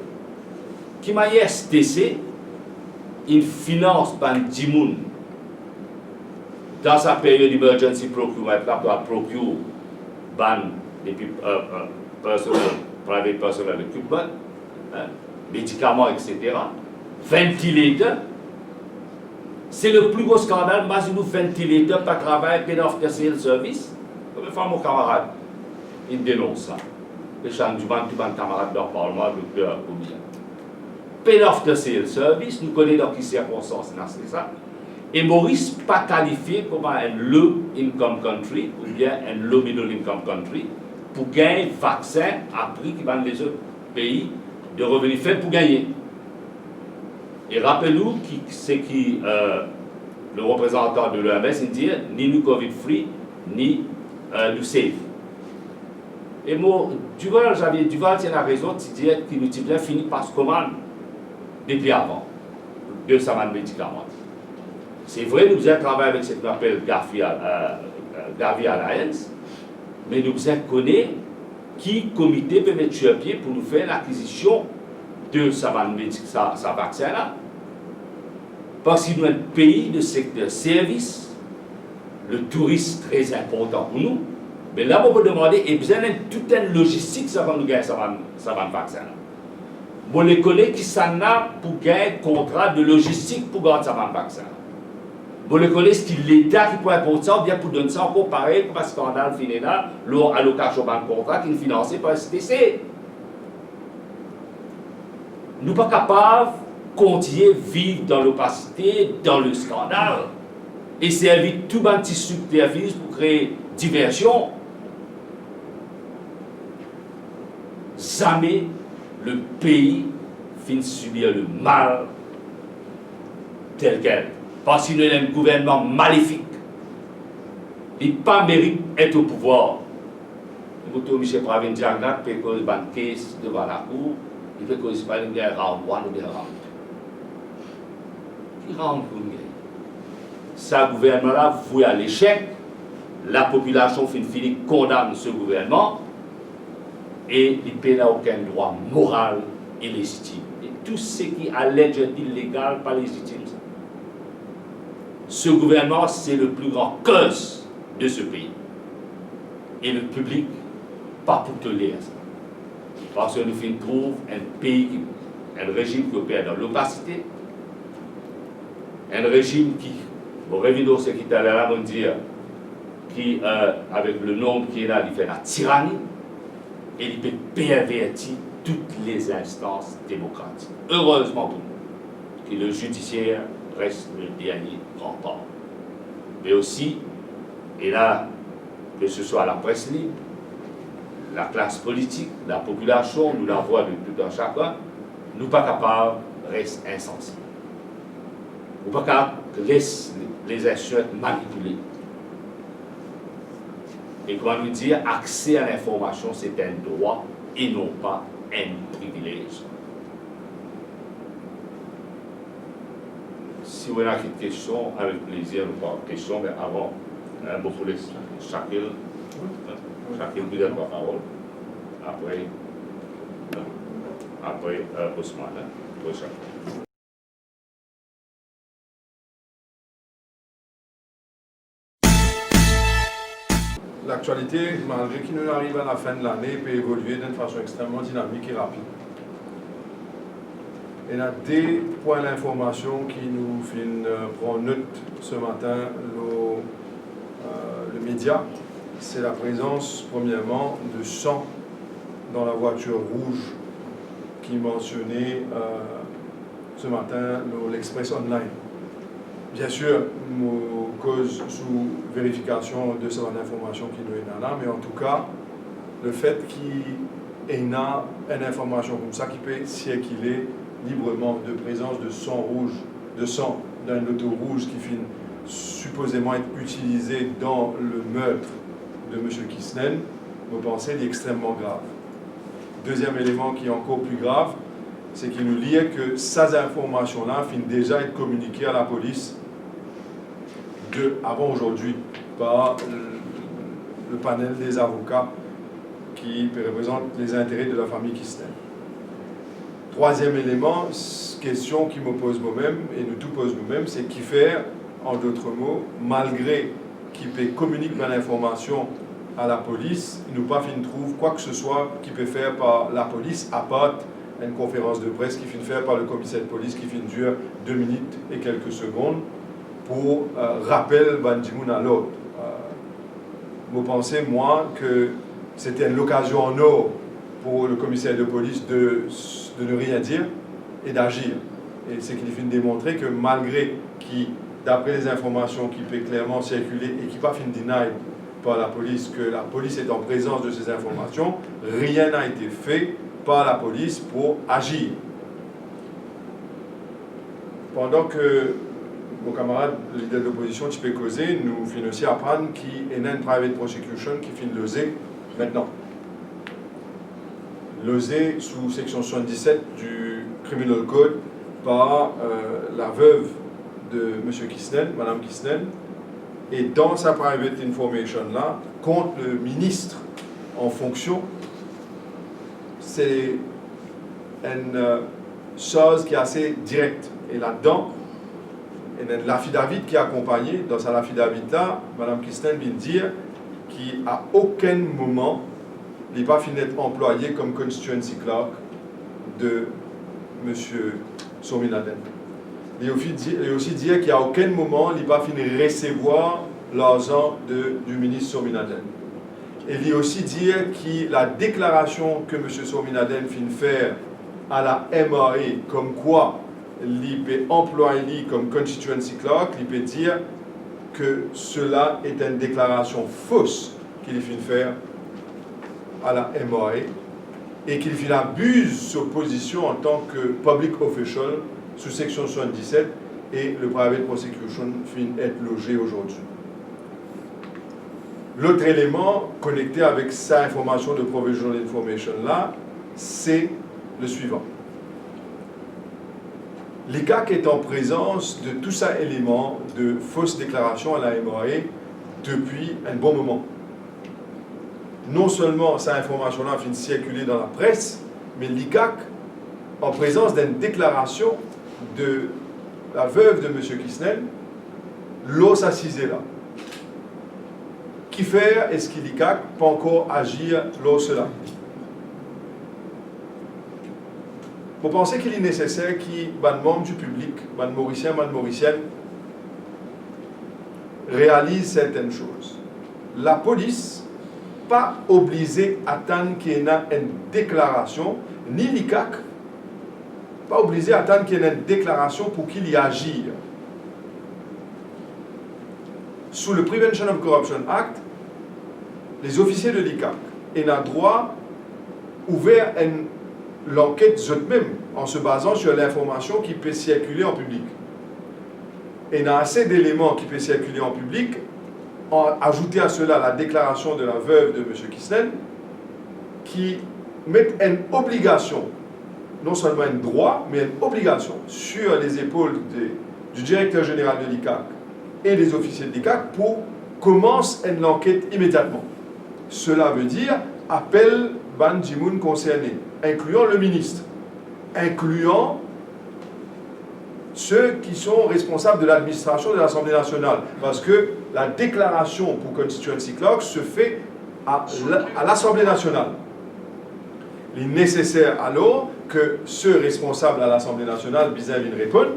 ki manier S T C inn finans bann dimoun dan sa period emergency procurement la pou al procure bann depi, eh, eh, personal, private personal equipment, hein, medikaman, et cetera, ventilator. Se le pli gro skandal, mazinn ou ventilator pa travay, pena after sale service. Konbien fwa mo kamarad inn denons sa? Pe sann dimann tou bann kamarad dan parlman, dokter Omiya. Pena after sale service, nou kone dan ki sirkonstans inn aste sa. E Moris pa kalifie kouma enn low income country oubien enn low middle income country pou gagn vaksin a pri ki bann lezot pei de reveni feb pou gagne. E rapel ou ki, seki, eh, le reprezantan de l'O M S inn dir, ni nou covid free, ni, eh, nou safe. E mo, Duval, Xavier Duval, ti ena rezon, ti dir ki nou ti bizin fini pas komann depi avan de sa bann medikaman. Se vre, nou bizin travay avek seki nou apel Gavi, eh, eh, Gavi Alliance, me nou bizin kone ki komite pe met sir pie pou nou fer lakizision de sa bann medik-, sa, sa vaksin la. Parski nou enn pei de sekter servis, le touris tre inportan pou nou. Me la, mo pe demande, e bizin enn tou enn lozistik, sa kan nou gagn sa bann, sa bann vaksin la. Mo le kone kisannla pou gagn kontra de lozistik pou gard sa bann vaksin. Mo le kone eski Leta ki pou inport sa oubien pou donn sa ankor parey kouma skandal finn ena lor alokasion bann kontra ki'nn finanse par S T C. Nou pa kapav kontign viv dan lopasite, dan leskandal, e servi tou bann ti subterfiz pou kree diversion. Zame le pei finn sibir le mal tel kel, parski nou ena enn gouvernman malefik. Li pa merit et o pouvwar. Ekout, misie Pravind Jugnauth pe koz bann kes devan lakour, li pe koz pa li gagn round one oubien round two. Ki round two li gagn? Sa gouvernman la vouy a lesek, lapopilasion finn fini kondann se gouvernman, e li pena okenn drwa moral e lezitim. E tou seki allegedly legal pa lezitim sa. Ce gouvernement, c'est le plus grand curse de ce pays. E le piblik pa pou toler sa. Parski nou finn trouv enn pei ki, enn rezim ki oper dan lopasite, enn rezim ki, mo revinn lor seki taler la mo'nn dir, ki, eh, avek le nonb ki ena, li fer latirani e li pe perverti tou lezinstans demokratik. Erezman pou nou ki le zidisier res le dernie ranpar. Me osi, e la, ke se swa lapres lib, laklas politik, lapopilasion, nou lavwa de tout un chacun, nou pa kapav res insanse. Ou pa kapav les lezins et manipile. E kouma nou dir, akse a linformasion, se enn drwa e non pa enn privilez. Si ou ena kit kestion, avek plezir nou pran kestion, me avan, eh, mo pou les Shakil, Shakil pou dir trwa parol. Apre, apre, eh, Ousmane, eh, apre Shakil. Laktialite, malgre ki nou ariv a lafin de lane, pe evolie dan enn fason extrememan dinamik e rapid. Ena de pwin linformasion ki nou finn, eh, pran not se matin lor, eh, le media. Se laprezans, premierman, de san dan lavwatir rouz ki mansione, eh, se matin lor L'Express Online. Biensir, mo koz sou verifikasion de sa bann linformasion ki nou ena la, me antouka, lefet ki ena enn linformasion koumsa ki pe sirkile libreman de prezans de san rouz, de san dan enn loto rouz ki finn sipozeman et itilize dan le meurtre de misie Kisnel, mo panse li extrememan grav. Deziem eleman ki ankor pli grav, se ki nou lir ke sa zinformasion la finn deza et kominike a lapolis de, avan zordi, par le panel de zavoka ki pe reprezant lezintere de lafami Kisnel. Trwaziem eleman, s-, kestion ki mo poz momem e nou tou poz nomem, se kifer, an dot mo, malgre ki pe kominik bann linformasion a lapolis, nou pa finn trouv kwa ki se swa ki pe fer par lapolis, apar enn konferans de pres ki finn fer par le komiser de polis ki finn dir de minit e kelke segonn pou, eh, rapel bann dimoun a lord. Eh, mo panse, mwa, ke se ti enn lokazion an or pou le komiser de polis de, de ne rien dire et d'agir. E seki li finn demontre ke malgre ki, dapre lezinformasion ki pe klerman sirkile e ki pa finn denied par lapolis, ke lapolis est en présence de ces informations, rien n'a été fait par lapolis pou agir. Pandan ke mo kamarad lider de lopozision ti pe koze, nou finn osi aprann ki ena enn private prosecution ki finn loze mintnan. Loze sou seksion swasann-diset du Criminal Code par, euh, la veuve de Monsieur Kisnel, Madame Kisnel. Et dans sa private information la, contre le ministre en fonction, c'est une, euh, chose qui est assez directe. Et là-dedans, ena enn lafidavit ki akonpagne. Dan sa lafidavit la, Madame Kisnel vinn dir ki a okenn moman li pa finn et anplwaye kom constituency clerk de Monsieur Sorminaden. Li osi di-, li osi dir ki a okenn moman li pa finn resevwar larzan de, du minis Sorminaden. E li osi dir ki la deklarasion ke Monsieur Sorminaden finn fer a la M R A, comme quoi li pe anplway li kom constituency clerk, li pe dir ke sela est une déclaration fausse ki li finn fer a la M R A e ki li finn abiz so pozision antan ke public official sou seksion swasann-diset, e le private prosecution finn et loze azordi. Lot eleman konekte avek sa informasion de provisional information la, se le swivan. L'ICAC est en présence de tout sa eleman de fos deklarasion a la M R A depi enn bon moman. Non selman sa informasion la finn sirkile dan lapres, me l'ICAC, an prezans d'enn deklarasion de la veuve de Monsieur Kisnel, lor sa size la. Kifer eski l'ICAC pa ankor azir lor sela? Mo panse ki li neseser ki bann manm di piblik, bann Morisien, bann Morisienn, realiz sertenn soz. Lapolis pa oblize atann ki ena enn deklarasion, ni l'ICAC pa oblize atann ki ena enn deklarasion pou ki li azir. Sou le Prevention of Corruption Act, lezofisie de l'ICAC ena drwa ouver enn lanket zot mem, an se bazan sur linformasion ki pe sirkile an piblik. Ena ase deleman ki pe sirkile an piblik, an, azoute a sela la deklarasion de la veuve de Monsieur Kisnel, ki met enn obligasion, non selman enn drwa, me enn obligasion sur lezepol de, du directeur général de l'ICAC e lezofisie de l'ICAC pou koumans enn lanket imediatman. Sela ve dir apel bann dimoun konserne, inklian le minis, inklian ceux qui sont responsables de l'administration de l'Assemblée nationale, parce que la déclaration pour constituency clerk se fait à la, à l'Assemblée nationale. Li neseser alor ki se responsab a Lasanble Nasional bizin vinn reponn.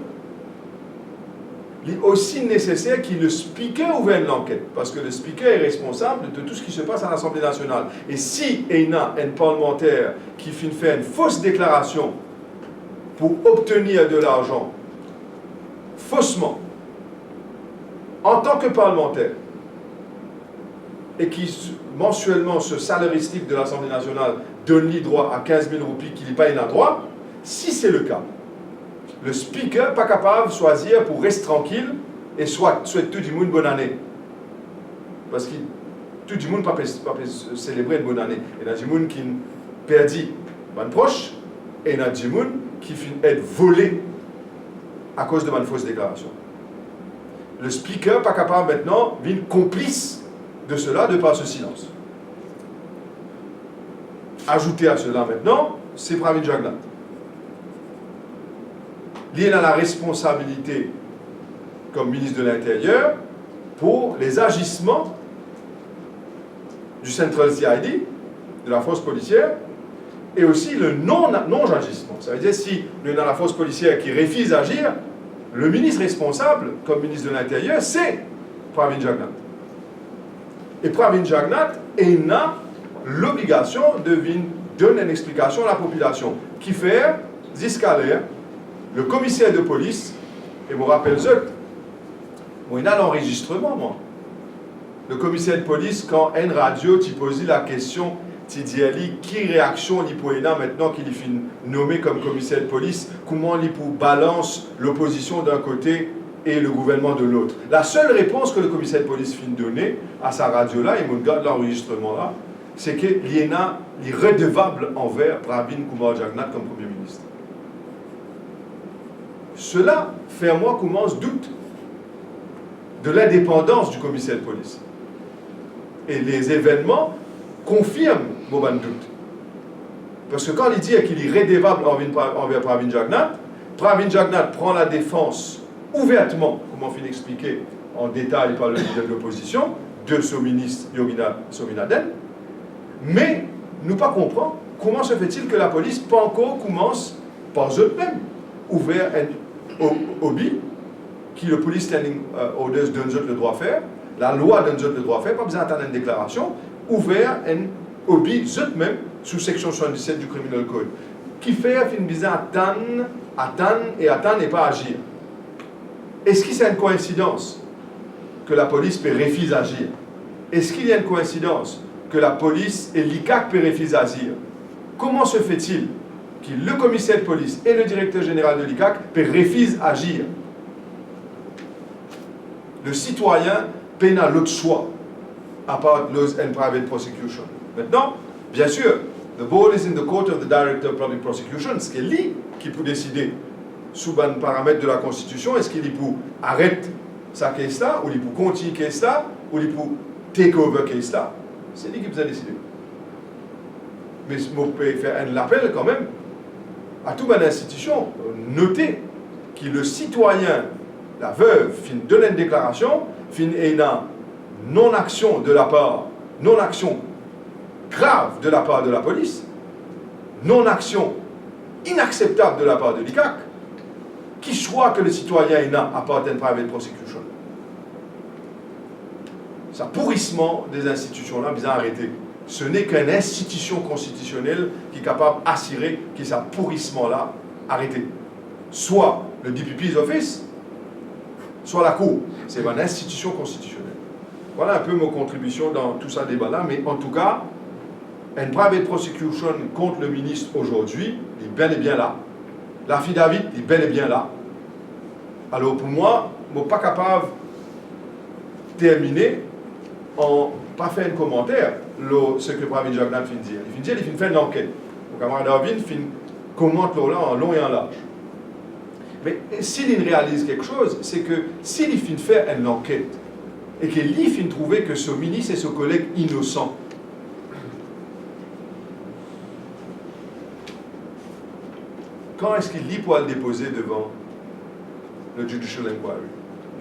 Li osi neseser ki le Speaker ouver enn lanket, parski le Speaker est responsable de tout ce qui se passe à l'Assemblée nationale. E si ena enn parlmanter ki finn fer enn fos deklarasion pou obtenir de larzan fosman, antan ki parlmanter, e ki s-, mansielman, so salary slip de Lasanble Nasional donn li drwa a kinz mil roupi ki li pa ena drwa, si se le ka, le Speaker pa kapav swazir pou res trankil e swat swet tou dimoun bonane. Parski tou dimoun pa pe, pa pe selebre enn bonane. Ena dimoun ki perdi bann pros, ena dimoun ki finn et vole akoz de bann fos deklarasion. Le Speaker pa kapav mintnan vinn konplis de sela de par so silans. Azoute a sela mintnan, se Pravin Jagannath. Li ena la responsabilite kom minis de Linteryer pou lezazisman du Central C I D, de la force policière, e osi le non, non-azisman. Savedir, si nou ena la fors polisier ki refiz azir, le minis responsab, kom minis de Linteryer, se Pravin Jagannath. E Pravin Jagannath ena lobligasion de vinn donn enn explikasion a lapopilasion. Kifer, ziska ler, le komiser de polis, e mo rapel zot, mo ena lanrezistreman, mwa. Le komiser de polis, kan enn radio ti poz li lakestion, Ti dir li ki reaksion li pou ena aster ki li finn nome kom komiser de polis, kouma li pou balans lopozision d'in kote e le gouvernman de lot. La sel repons ki le komiser de polis finn done a sa radio la, e mo'nn gard lanrezistreman la, se ki li ena, li redevab anver Pravind Kumar Jagannath kom Premie Minis. Sela fer mwa koumans dout de lindepandans di komiser de polis. E lezevennman konfirm mo bann dout. Parski kan li dir ki li redevab anvi-, anver Pravind Jagannath, Pravind Jagannath pran ladefans ouvertman, kouma finn explike an detay par le lider de lopozision, de so minis Yoginar Swaminathan. Me nou pa konpran kouma se fetil ki lapolis pa ankor koumans par zot mem ouver enn o-, OB ki le Police Standing, euh, Orders donn zot ledrwa fer, lalwa donn zot ledrwa fer, pa bizin atann enn deklarasion, ouver enn OB zot mem sou seksion swasanndiset di Criminal Code. Kifer finn bizin atann, atann e atann e pa azir? Eski se enn koinsidans ki lapolis pe refiz azir? Eski li enn koinsidans ki lapolis e l'ICAC pe refiz azir? Kouma se fetil ki le komiser de polis e le direkter zeneral de l'ICAC pe refiz azir? Le sitwayin pena lot swa apar loz enn private prosecution. Aster, biensir, the ball is in the court of the Director of Public Prosecution, se li ki pou deside sou bann paramet de la Konstitision, eski li pou aret sa case la, ou li pou kontign case la, ou li pou take over case la. Se li ki bizin deside. Me mo pe fer enn lapel kanmem a tou bann institision, note ki le sitwayin, lavev, finn donn enn deklarasion, finn ena non-aksion de lapar, non-aksion grav de lapar de lapolis, non-aksion inakseptab de lapar de l'ICAC, ki swa ki le sitwayin ena apar enn private prosecution? Sa pourisman de institision la bizin arete. Se ne ki enn institision konstitisionel ki kapav asire ki sa pourisman la arete. Swa le DPP's office, swa lakour. Se bann institision konstitisionel. Vwala enpe mo kontribision dan tou sa deba la, me antouka, enn private prosecution kont le minis azordi, li bel e bien la. Lafidavit, li bel e bien la. Alor pou mwa, mo pa kapav termine an pa fer enn komanter lor seki Pravind Jagannath finn dir. Li finn dir li finn fer enn lanket. Mo kamarad Arvind finn komant lor la an lon e an larz. Me si li realiz kiksoz, se ki si li finn fer enn lanket e ki li finn trouve ki so minis e so koleg inosan, kan eski li pou al depoze devan le judicial inquiry?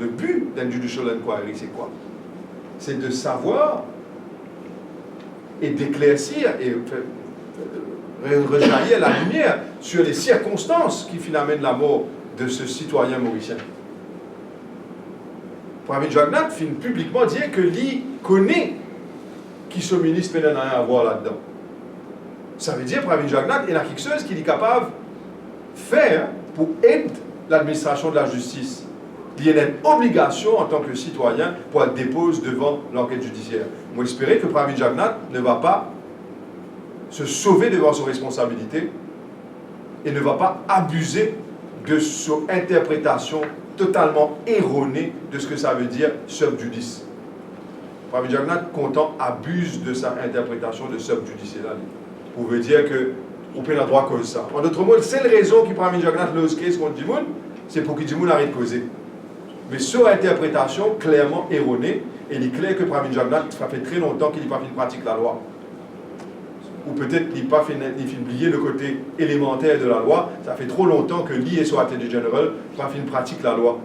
Le bi d'enn judicial inquiry, se kwa? Se de savwar e deklersir e fer, re-, rejalir lalimier sur les circonstances ki finn amenn lamor de se sitwayin morisien. Pravind Jagannath finn piblikman dir ki li kone ki so minis pena nanye a vwar ladan. Savedir Pravind Jagannath ena kiksoz ki li kapav fer pou ed ladministrasion de lazistis. Li ena enn obligasion antan ki sitwayin pou al depoz devan lanket zidisier. Mo espere ki Pravind Jagannath ne va pa se sove devan so responsabilite e ne va pa abize de so interpretasion totalman erone de seki savedir sub judice. Pravind Jagannath kontan abiz de sa interpretasion de sub judice la, li, pou vedir ki ou pena drwa koz sa. An dot mo, sel rezon ki Pravind Jagannath loz case kont dimoun, se pou ki dimoun aret koze. Me so interpretasion klerman erone, e li kler ki Pravind Jagannath, sa fer tre lontan ki li pa finn pratik lalwa. Ou petet li pa finn, li finn bliye le kote elemanter de lalwa, sa fer tro lontan ki li e so Attorney General pa finn pratik lalwa.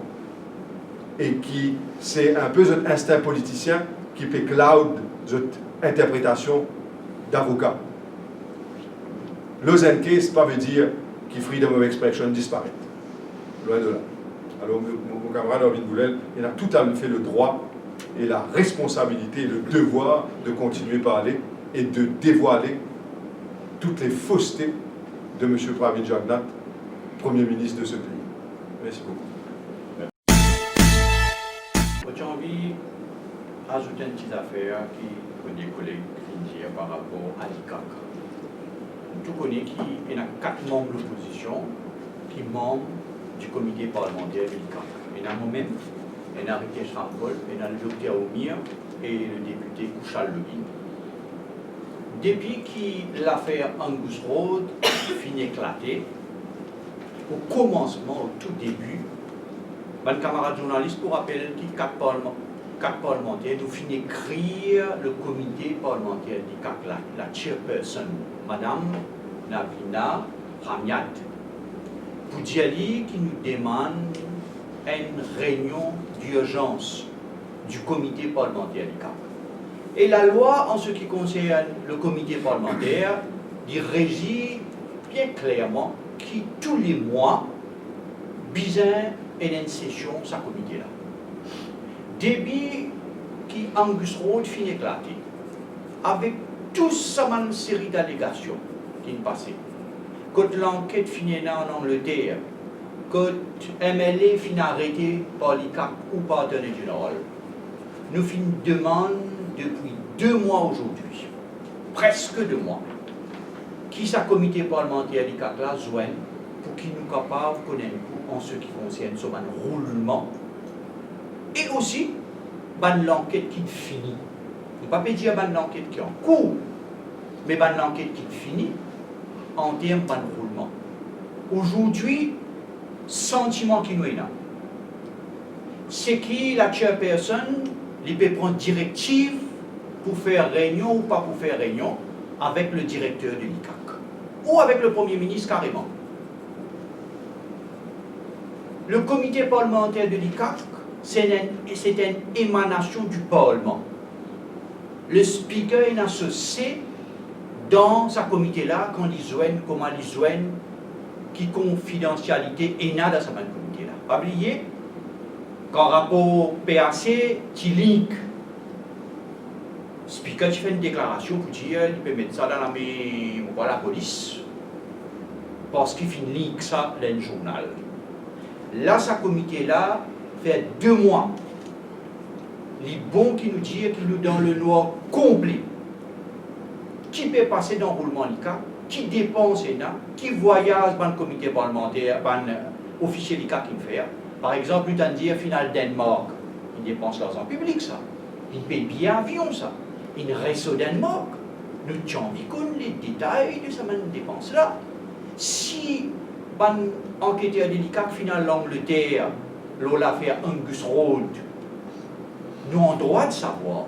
E ki se enpe zot instin politisien ki pe cloud zot interpretasion davoka. Loz enn case pa vedir ki freedom of expression disparet. Lwin de la. Alor, mo, mo, mo kamarad Arvind Goolal, li ena toutafe le drwa e la responsabilite, le devwar de kontinie parle e de devwale tout le foste de Misie Pravind Jagannath, Premie Minis de se pei. Mersi boukou. Mo ti anvi azout enn ti zafer ki Mem koleg finn dir par rapor a l'ICAC. Nou tou kone ki ena kat manm lopozision ki manm di komite parlemanter de l'ICAC. Ena momem, ena Rikesh Ramphal, ena le dokter Omier e le depite Kushal Login. Depi ki lafer Angus Road finn eklate, o komansman, o tou debi, bann kamarad zournalis pou rapel ki kat parlman-, kat parlemanter, nou finn ekrir le komite parlemanter l'ICAC la, la chairperson, Madam Navina Ramyad, pou dir li ki nou demann enn reynion dirzans di komite parlemanter l'ICAC. E lalwa, an se ki konsern le komite parlemanter, li rezir bien klerman ki tou le mwa, bizin ena enn sesion sa komite la. Depi ki Angus Road finn eklate, avek tou sa bann seri dalegasion ki'nn pase, kot lanket finn ena an Angleter, kot MLA finn arete par l'ICAC ou par Attorney General, nou finn demann depi de mwa azordi, preske de mwa, ki sa komite parlemanter l'ICAC la zwenn, pou ki nou kapav konn enn kou an se ki konsern so bann roulman, e osi bann lanket ki fini. Nou pa pe dir bann lanket ki ankour, me bann lanket ki fini an term bann roulman. Azordi, santiman ki nou ena, se ki la chairperson, li pe pran direktiv pou fer reynion ou pa pou fer reynion avek le direkter de l'ICAC ou avek le Premie Minis kareman. Le komite parlemanter de l'ICAC, se enn, se enn emanasion di parlman. Le Speaker ena so se dan sa komite la, kan li zwenn, kouma li zwenn, ki konfidansialite ena dan sa bann komite la. Pa bliye, kan rapor PAC ti leak, Speaker ti fer enn deklarasion pou dir li pe met sa dan lame, mo krwar, lapolis, parski finn leak sa dan enn zournal. La, sa komite la fer de mwa. Li bon ki nou dir ki nou dan lenwar konple. Ki pe pase dan roulman l'ICAC, ki depans ena, ki vwayaz bann komite parlemanter, bann, eh, ofisie l'ICAC inn fer. Par exanp, nou tann dir finn al Denmark, inn depans larzan piblik sa. Inn pey biye avion sa, inn res o Denmark. Nou ti anvi konn le detay de sa bann depans la. Si bann anketer de l'ICAC finn al Langleter lor lafer Angus Road, nou an drwa savwar,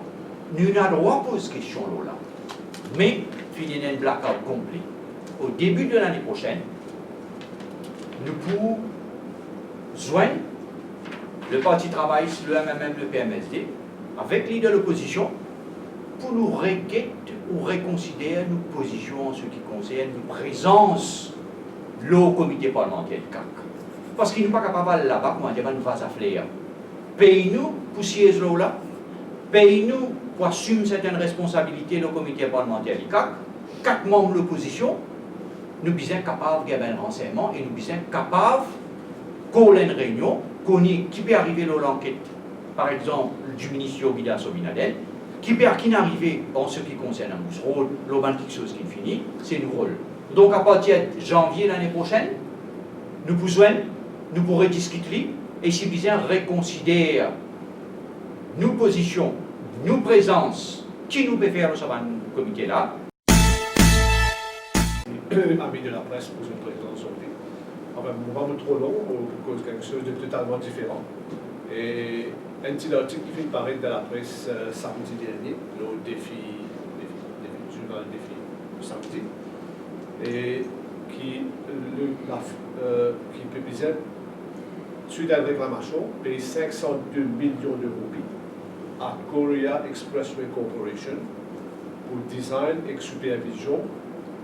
nou ena drwa poz kestion lor la. Me finn ena enn blackout konple. O debi de lane prosenn, nou pou zwenn le Parti Travayis, le MMM, le PMSD, avek lider lopozision, pou nou reget ou rekonsider nou pozision an se ki konsern nou prezans lor komite parlemanter l'ICAC. Parski nou pa kapav al laba kouma dir bann vaz a fler. Pey nou pou siez lor la, pey nou pou asim sertenn responsabilite lor komite parlemanter l'ICAC, kat manm lopozision, nou bizin kapav gagn bann ransegnman e nou bizin kapav kol enn reynion, kone ki pe arive lor lanket, par exanp, di minis Yogidas Sominaden, ki pe, ki inn arive an se ki konsern Angus Road, lor bann kiksoz ki fini, se nou rol. Donk, apartir zanvie lane prosenn, nou pou zwenn, nou pou rediskit li, e si bizin, rekonsider nou pozision, nou prezans, ki nou pe fer lor sa bann komite la. Ami de la pres pou zot prezans zordi. Anfin, mo pa pou tro long, mo pou koz kiksoz de totalman diferan. E enn ti lartik ki finn paret dan lapres, eh, samdi dernie, lor Defi, Defi, Defi, zournal Defi, samdi, e ki, le, la, eh, ki pe bizin, swit a enn reklamasion, pey sink san de milion de roupi a Korea Expressway Corporation pou design ek sipervizion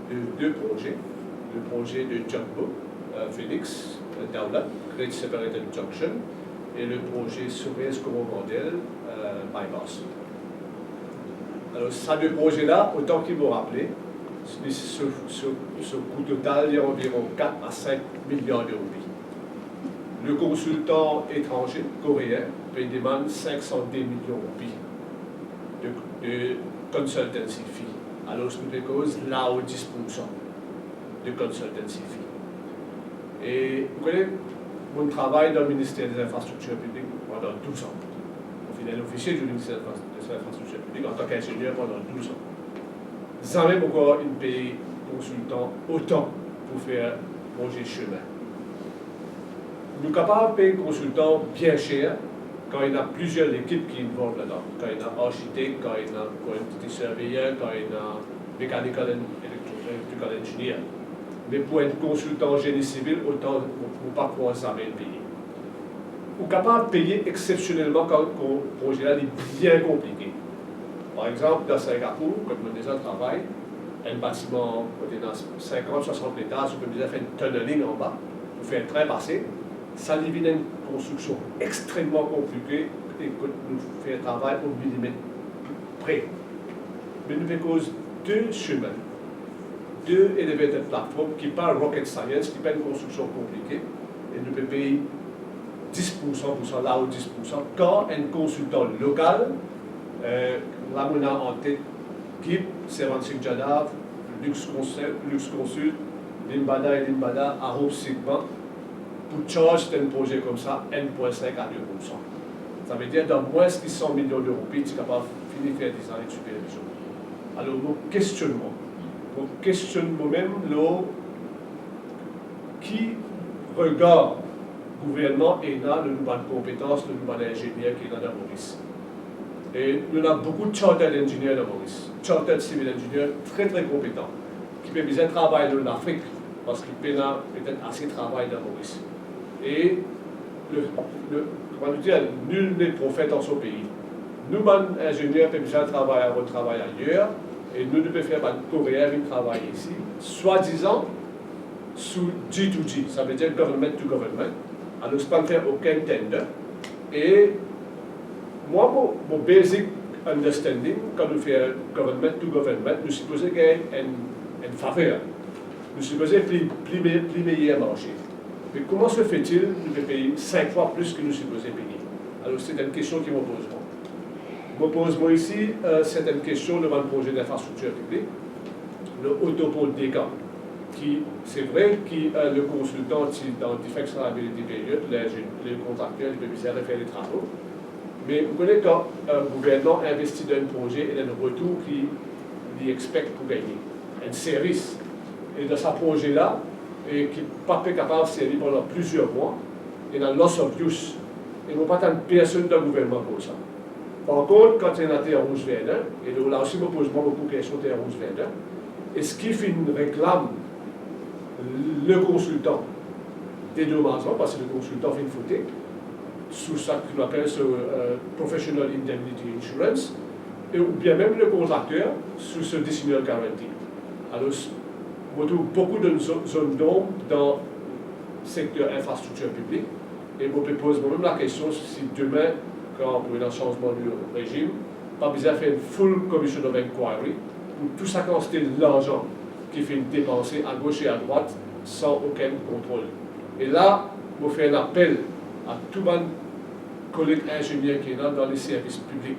de de proze, le proze de Jumbo, eh, Phoenix, eh, Dawla, Great Separated Junction, e le proze Suez Coromandel, eh, Bypass. Alor, sa de proze la, otan ki mo rapele, li, so, so, so kou total, li anviron kat a sink miliar de roupi. Le konsiltan etranze, koreen, pe demann sink san de milion roupi de, de, consultancy fee. Alor, nou pe koz lao dis poursan de consultancy fee. E, ou kone, mo travay dan Minister des Infrastructures Publiques pandan douz an. Mo finn enn ofisie di Minister des Infrastructures Publiques antan ki ingenier pandan douz an. Zame mo ankor inn pey konsiltan otan pou fer proze sime. Nou kapav pey konsiltan bien ser kan ena plizier lekip ki involve ladan, kan ena arsitek, kan ena quantity surveyor, kan ena mechanical and electro-, electrical engineer. Me pou enn konsiltan zeni sivil, otan mo, mo pa krwar zame inn peye. Ou kapav peye exsepsionelman kan, kan proze la li bien konplike. Par exanp, dan Singapore, kot mo deza travay, enn batiman kot ena sinkant, swasant letaz, ou pe bizin fer enn tunneling anba pou fer trin pase. Sa li vinn enn konstriksion extrememan konplike e kot nou fer travay o milimet pre. Me nou pe koz de sime, de elevated platform ki pa rocket science, ki pa enn konstriksion konplike, e nou pe pey dis poursan pou sa, lao dis poursan, kan enn konsiltan lokal, eh, la mo ena an tet Gip, Seven Singh Jadhav, Lux Consul-, Lux Consult, Limbada e Limbada, Arup Sigma, pou charge enn proze koumsa enn pwin sink a de poursan. Savedir, dan mwins ki san milion de roupi, ti kapav fini fer design ek sipervizion. Alor, mo kestionn mwa, mo kestionn momem lor ki regar gouvernman ena lor nou bann konpetans, lor nou bann ingenier ki ena dan Moris. E nou ena boukou chartered engineer dan Moris, chartered civil engineer tre, tre konpetan, ki pe bizin travay lor Lafrik, parski pena petet ase travay dan Moris. E le, le, kouma nou dir, nul n'est prophète en son pays. Nou bann ingenier pe bizin travay, al travay ayer, e nou, nou pe fer bann Koreen vinn travay isi, swadizan sou G to G, savedir government to government. Alor, pa fer okenn tender. E mwa, mo, mo basic understanding, kan nou fer government to government, nou sipoze gagn enn, enn faver. Nou sipoze pli, pli me-, pli meyer marse. Me kouma se fait-il nou pe pey sink fwa plis ki nou sipoze peye? Alor, se enn kestion ki mo poz mwa. Mo poz mwa isi, eh, sertenn kestion lor bann proze dinfrastriktir piblik, lor otopont Dekan, ki, se vre ki, eh, le konsiltan ti dan defects liability period, le, le kontrakter, li pe bizin refer letravo. Me ou kone kan, eh, gouvernman investi dan enn proze, ena enn retour ki li expect pou gagne, enn servis. E dan sa proze la, e ki pa pe kapav servi pandan plizier mwa, ena loss of use. E mo pa tann personn dan gouvernman koz sa. Par kont, kan ti ena Terre Rouge Verdun, e la osi mo poz mwa boukou kestion Terre Rouge Verdun, eski finn reklam le konsiltan dedomazman, parski le konsiltan finn foute, sou sa ki nou apel so, eh, professional indemnity insurance, e oubien mem le kontrakter sou so decisional guarantee. Alor, mo trouv boukou de zo-, zone d'ombre dan sekter infrastriktir piblik, e mo pe poz mwa mem lakestion si demin, kan pou ena sanzman de rezim, pa bizin fer enn full commission of inquiry pou tou sa kantite larzan ki finn depanse agos e adrwat san okenn kontrol. E la, mo fer enn apel a tou bann koleg ingenier ki ena dan le servis piblik,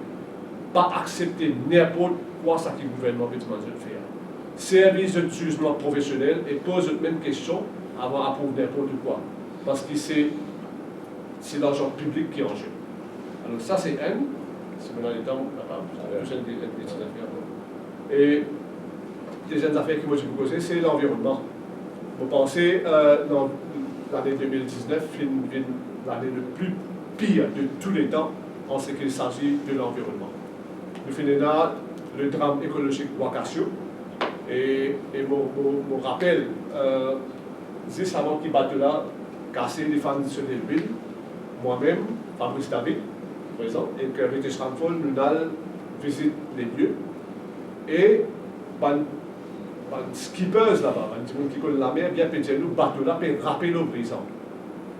pa aksepte ninport kwa sa ki gouvernman pe dimann zot fer. Servi zot zizman profesionel e poz zot mem kestion avan aprouv ninport kwa, parski se, se larzan piblik ki an ze. Alor, sa se enn, si mo ena letan, mo kapav tous enn de, enn de ti zafer ankor. E deziem zafer ki mo ti pou koze, se lanvironnman. Mo panse, eh, dan lane de mil diznef finn vinn lane le pli pir de tou letan an seki sazi de lanvironnman. Nou finn ena le dram ekolozik Wakasio, e, e mo, mo, mo rapel, eh, zis avan ki bato la kase, li fann so lelwil, mwa mem, Fabrice David, prezan, ek Ritesh Ramphal, nou'nn al vizit lelie, e bann, bann skippers laba, bann dimoun ki konn lamer bien, pe dir nou bato la pe rape lor Brizan.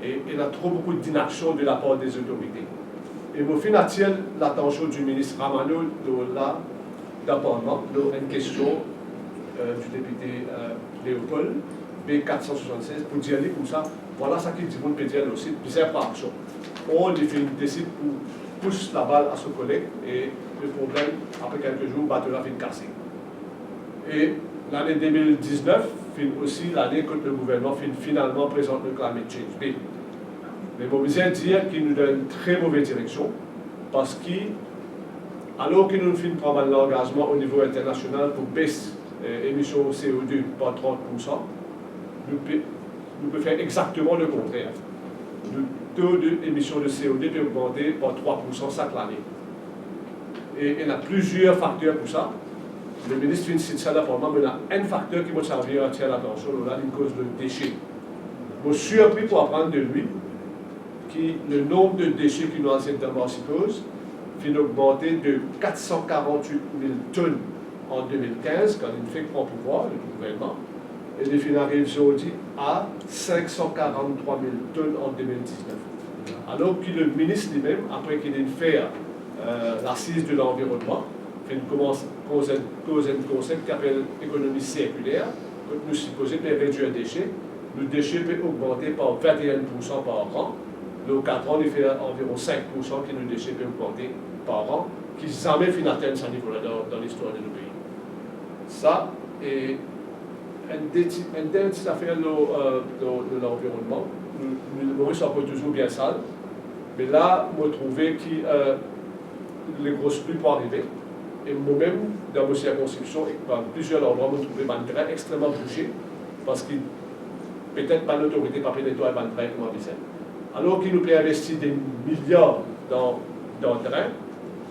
E ena tro boukou dinaksion de lapar de zotorite. E mo finn atir latansion di minis Ramanno lor la, aparaman, lor enn kestion, eh, di depite, eh, Leopold, B kat san swasann-sez, pou dir li koumsa, vwala sa ki dimoun pe dir lor sit, bizin pran aksion. Or, li finn desid pou pous labal a so koleg e Le problem, apre kelke zour, bato la finn kase. E lane de mil diznef finn osi lane kot le gouvernman finn finalman prezant le Climate Change Bill. Me mo bizin dir ki nou dan enn tre move direksion, parski alor ki nou finn pran bann langazman o nivo internasional pou bes, eh, emision C O deux par trant poursan, nou pe, nou pe fer exakteman le kontrer. Nou to de emision de C O deux pe ogmante par trwa poursan sak lane. E ena plizier fakter pou sa. Le minis finn sit sa dan parlman, me ena enn fakter ki mo ti anvi atir latansion lor la, li koz de dese. Mo sirpri pou aprann de li ki le nonb de dese ki nou al zet dan Marseille finn ogmante de kat san karant-wit mil tonn an de mil kinz, kan linn fek pran pouvwar, le gouvernman, e li finn ariv zordi a sink san karant-trwa mil tonn an de mil diznef. Alor ki le minis limem, apre ki linn fer, eh, lasiz de lanvironnman, finn koumans koz enn, koz enn konsep ki apel ekonomi sirkiler, kot nou sipoze pe redwir dese, nou dese pe ogmante par vinte et un pour cent par an. Lor kat an, li fer anviron sink poursan ki nou dese pe ogmante par an, ki zame finn atenn sa nivo la dan, dan listwar de nou pei. Sa, e enn de ti, enn dernie ti zafer lor, eh, lor, lor lanvironnman. Nou, nou, Moris ankor touzour bien sal, me la, mo trouve ki, eh, le gro pli pou arive. E momem, dan mo sirkonskripsion, ek dan plizier landrwa, mo trouve bann dren extrememan bouze, parski petet bann lotorite pa pe netway bann dren kouma bizin. Alor ki nou pe investi de miliar dan, dan dren,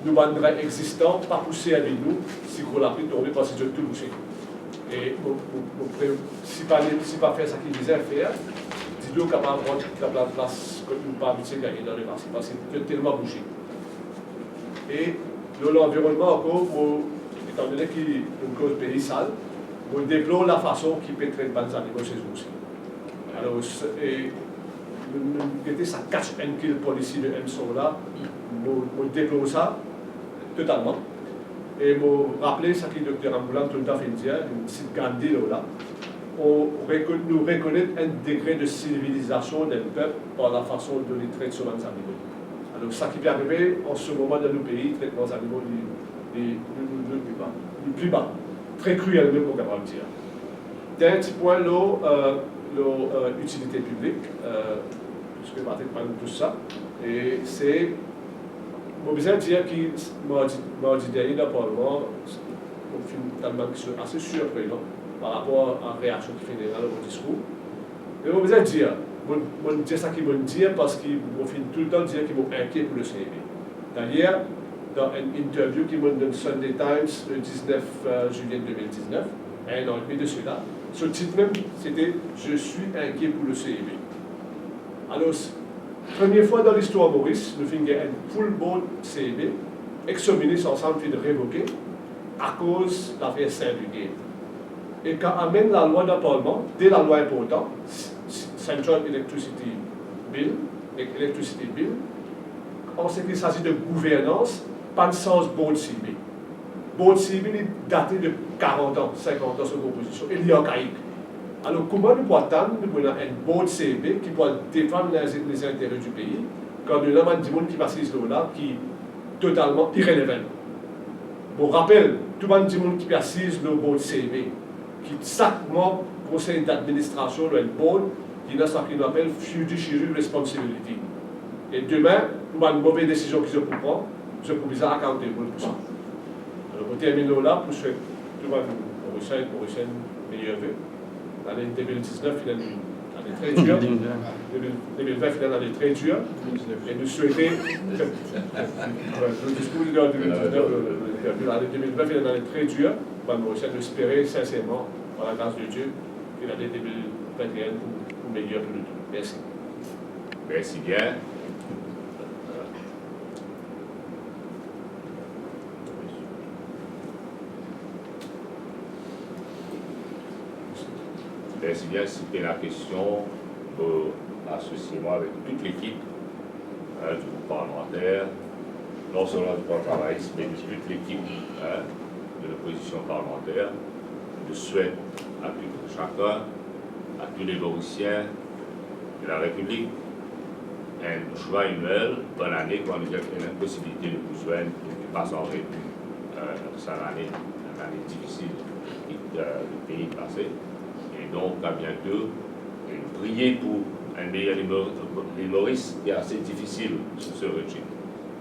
nou bann dren exzistan pa pou servi nou si gro lapli tonbe, parski zot tou bouze. E mo, mo, mo pre-, si pa, si pa fer sa ki bizin fer, dilo kapav rant dan bann plas kot nou pa abitie gagne dan lepase, parski zot telman bouze. E lor lanvironnman ankor, mo, etandone ki nou koz pei sal, mo deplor lafason ki pe tret bann zanimo sezoursi. Alor, se, e, nou, nou gete sa catch and kill policy de M S O la, mo, mo deplor sa totalman. E mo rapel sa ki Dokter Ramgoolam toultan finn dir, linn sit Gandhi lor la, on reko-, nou rekonet enn degre de sivilizasion dan enn pep par lafason dont li tret so bann zanimo. Alor, sa ki pe arive an se moman dan nou pei, tretman zanimo, li, li, li, li, li pli ba, li pli ba. Tre kriel mem, mo kapav dir. Dernie ti pwin lor, eh, lor, eh, itilite piblik, eh, piski Patrick parl de tou sa, e se, mo bizin dir ki mardi, mardi dernie dan parlman, mo finn tann bann kestion ase sirprenan par rapor a reaksion ki finn ena lor mo diskour. Me mo bizin dir, mo, mo dir sa ki mo dir, parski mo finn toultan dir ki mo inkie pou le C E B. Dayer, dan enn interview ki mo donn Sunday Times le diznef, eh, zilie de mil diznef, enn an edmi de sela, so tit mem, sete Je suis inquiet pour le C E B. Alor, premie fwa dan listwar Moris, nou finn gagn enn full board C E B, ek so minis ansam finn revoke akoz lafer Saint-Brigier. E kan amenn lalwa dan parlman, de lalwa inportan, S-, S-, Central Electricity Bill ek Electricity Bill, an seki sazi de gouvernans, pa'nn sanz board C E B. Board C E B, li date de karant an, sinkant an so konpozision, e li arkaik. Alor, kouma nou pou atann nou pou ena enn board C E B ki pou al defann leze-, lezintere di pei, kan nou ena bann dimoun ki pe asiz lor la ki totalman irrelevant? Mo rapel tou bann dimoun ki pe asiz lor board C E B, ki sak manb konsey d'administrasion lor enn board, li ena seki nou apel fiduciary responsibility. E demin, pou bann move desizion ki zot pou pran, zot pou bizin accountable pou sa. Alor, mo terminn lor la pou swet tou bann Morisien, Morisienn meyer ve. Lane de mil diznef finn enn lane tre dir. De mil, de mil vin finn enn lane tre dir. E nou swete, nou diskour de mil diznef, lane de mil vin finn enn lane tre dir. Bann Morisien, nou espere sinserman, par la gras de Die, ki lane de mil vin e enn pou, pou meyer pou nou tou. Mersi. Mersi bien. Mersi bien. Si pe la kestion, mo asosie mwa avek tout lekip, hein, di group parlemanter, non selman di Parti Travayis, me de tout lekip, hein, de lopozision parlemanter. Je souhaite à tout chacun, à tous les Mauriciens de la République, Enn joyeux Noël, bonn ane, kan nou ena posibilite de nou zwenn, nou pa sanz repi, euh, sa lane, lane difisil ki, euh, le pei pase. E donk, a biento, e nou priye pou enn meyer Lil Mo-, Lil Moris ki ase difisil sou se rezim.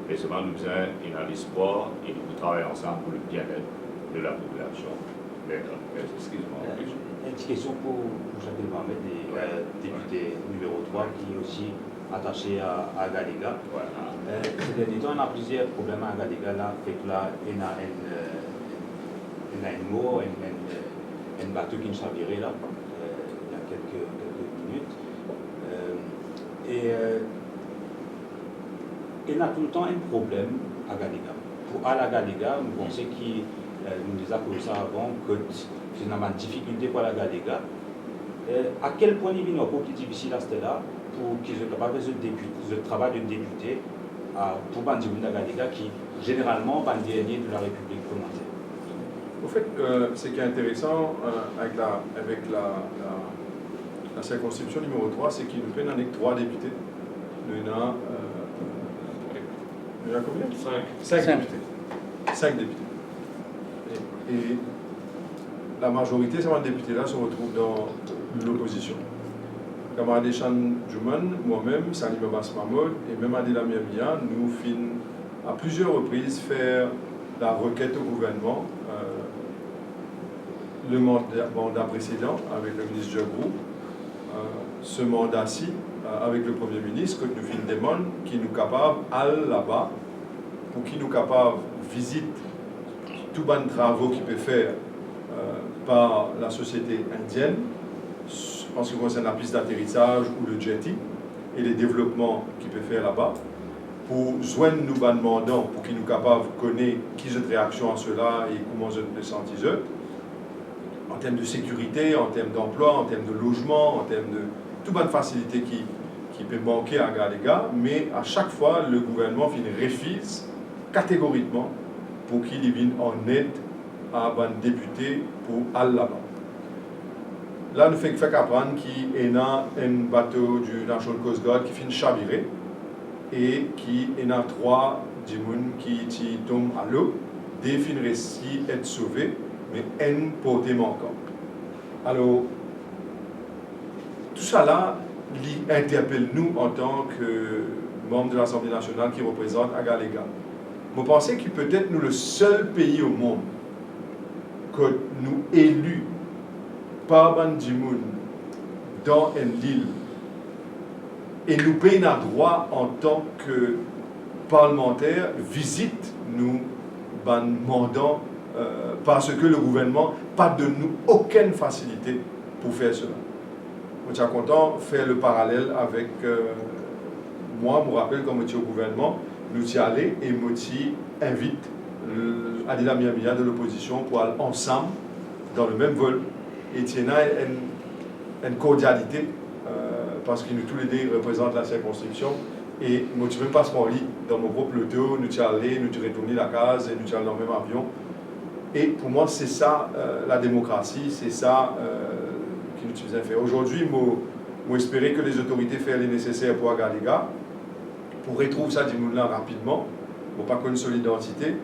Me selman nou bizin ena lespwar e nou pou travay ansam pou le bienet de la populasion. Me, euh, eskiz mwa, euh, enn ti kestion pou, pou Jacqueline Mohamed, e, ouais, euh, depite nimero trwa ki osi atase a, a Agalega. Voilà. Euh, se dernie tan, ena plizier problem a Agalega la, fek la, ena enn, euh, ena enn mor, enn, enn, euh, enn bato ki savire la, euh, il y a quelques, quelques minutes. Euh, e, euh, ena toultan enn problem a Agalega. Pou al Agalega, mo panse ki, euh, nou deza koz sa avan, kot ena bann difikilte pou al Agalega. Euh, a kel pwin li vinn ankor pli difisil aster la pou ki zot kapav fer zot depi-, zot travay de depite, euh, pou bann dimoun Agalega ki, zeneralman, bann dernie de la Repiblik komanse? Anfet, euh, seki interesan, euh, avek la, avek la, la, la sirkonskripsion nimero trwa, seki nou pena nek trwa depite. Nou ena, euh, nou ena konbien? Sink. Sink. Sink depite. Sink depite. E, e la mazorite sa bann depite la se retrouv dan lopozision. Kamarad Eshan Juman, mwa mem, Salim Abbas Mahmoud e mem Adil Amir Mia, nou finn a plizier repriz fer la requête au gouvernement, euh, le manda, manda presedan avek le minis Gergou, euh, se manda-si, euh, avek le Premie Minis, kot nou finn demann ki nou kapav al laba, pou ki nou kapav vizit tou bann travo ki pe fer, euh, par la sosiete indienn, an se ki konsern la pis daterisaz ou le jetty, e le devlopman ki pe fer laba, pou zwenn nou bann mandan, pou ki nou kapav kone ki zot reaksion a sela e kouma zot pe santi zot, an term de sekirite, an term danplwa, an term de lozman, an term de tou bann fasilite ki, ki pe manke a Agalega, me a sak fwa, le gouvernman finn refiz kategorikman pou ki li vinn an ed a bann depite pou al laba. La, nou fek, fek aprann ki ena enn bato di National Coast Guard ki finn savire e ki ena trwa dimoun ki ti tom a lo, de finn resi et sove, me enn porte mankan. Alor, tousala, li interpel nou antan ke manb de Lasanble Nasional ki reprezant Agalega. Mo panse ki petet nou le sel pei o mond kot nou eli par bann dimoun dan enn lil, e nou pena drwa antan ke parlmanter vizit nou bann mandan, euh, parski le gouvernman pa donn nou okenn fasilite pou fer sela. Mo ti a kontan fer le paralel avek, euh, mwa, mo rapel kan mo ti o gouvernman, nou ti ale e mo ti invit, euh, Adil Amir Mia de lopozision pou al ansam dan le mem vol, e ti ena enn, enn kordialite, euh, parski nou toulede reprezant la sirkonskripsion, e mo ti mem pas par li dan mo prop loto, nou ti ale, nou ti retourn lakaz, e nou ti al dan mem avion. E pou mwa, se sa, euh, la demokrasi, se sa, euh, ki nou ti bizin fer. Azordi, mo, mo espere ke lezotorite fer le neseser pou Agalega, pou retrouv sa dimoun la rapidman. Mo pa konn so lidantite,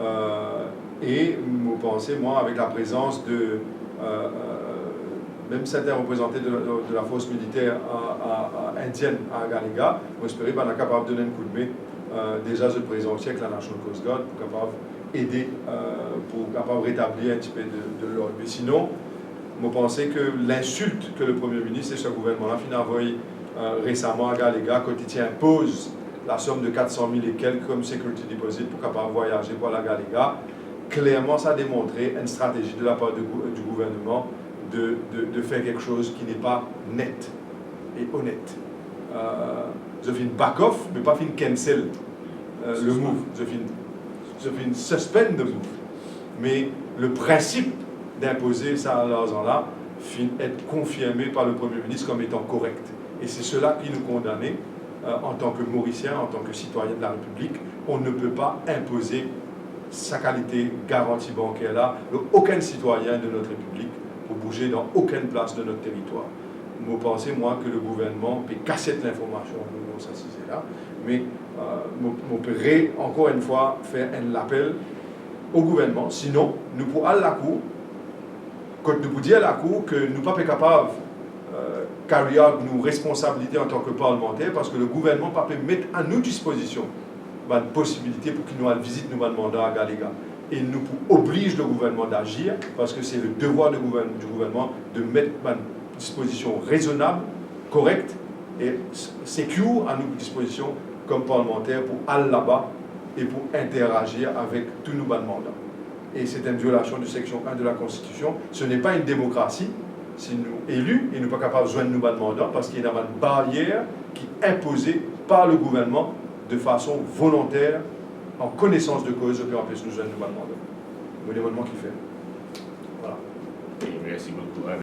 euh, e mo panse, mwa, avek la prezans de, euh, euh, mem sertin reprezante de, de, de la fors militer a, a, a, indienn a Agalega, mo espere bann la kapav donn enn koudme, euh, deza zot prezans avek la National Coast Guard pou kapav ede, euh, pou kapav retabli enn tipe de, de lord. Me sinon, mo panse ke linsilt ke le Premie Minis e so gouvernman la finn avoy, euh, resaman Agalega, kot li ti inpoz lasom de kat san mil e kelk kom security deposit pou kapav vwayaze pou al Agalega, klerman sa demontre enn stratezi de lapar de gou-, di gouvernman de, de, de fer kiksoz ki n'est pas net e onet. Euh, zot finn back off, me pa finn cancel, euh, le move. Zot finn, zot finn suspend the move. Me le prinsip d'inpoze sa larzan la finn et konfirme par le Premie Minis kom etan korek. E se sela ki nou kondane, euh, antan ke Morisien, antan ke sitwayin de la Repiblik. On ne peut pas imposer sa kalite garanti banker la lor okenn sitwayin de notre République pou bouze dan okenn plas de notre territoire. Mo panse, mwa, ke le gouvernman pe kasiet linformasion nou lor sa size la, me, euh, mo, mo pe re, ankor enn fwa, fer enn lapel o gouvernman. Sinon, nou pou al lakour, kot nou pou dir lakour ke nou pa pe kapav, euh, carry out nou responsabilite antan ke parlmanter, parski le gouvernman pa pe met a nou dispozision bann posibilite pou ki nou al vizit nou bann manda a gal ega. E nou pou obliz le gouvernman d'azir, parski se le devwar de gouvern-, du gouvernman de met bann dispozision rezonab, korek e s-, secure a nou dispozision kom parlmanter pou al laba e pou interazir avek tou nou bann manda. Et c'est une violation de section un de la Constitution. Ce n'est pas une démocratie. Si nou eli e nou pa kapav zwenn nou bann manda, parski ena bann baryer ki inpoze par le gouvernman de fason volonter, an konesans de koz, zot pe anpes nou zwenn nou bann manda. Mo demann mwa kifer. Vwala. Mersi boukou.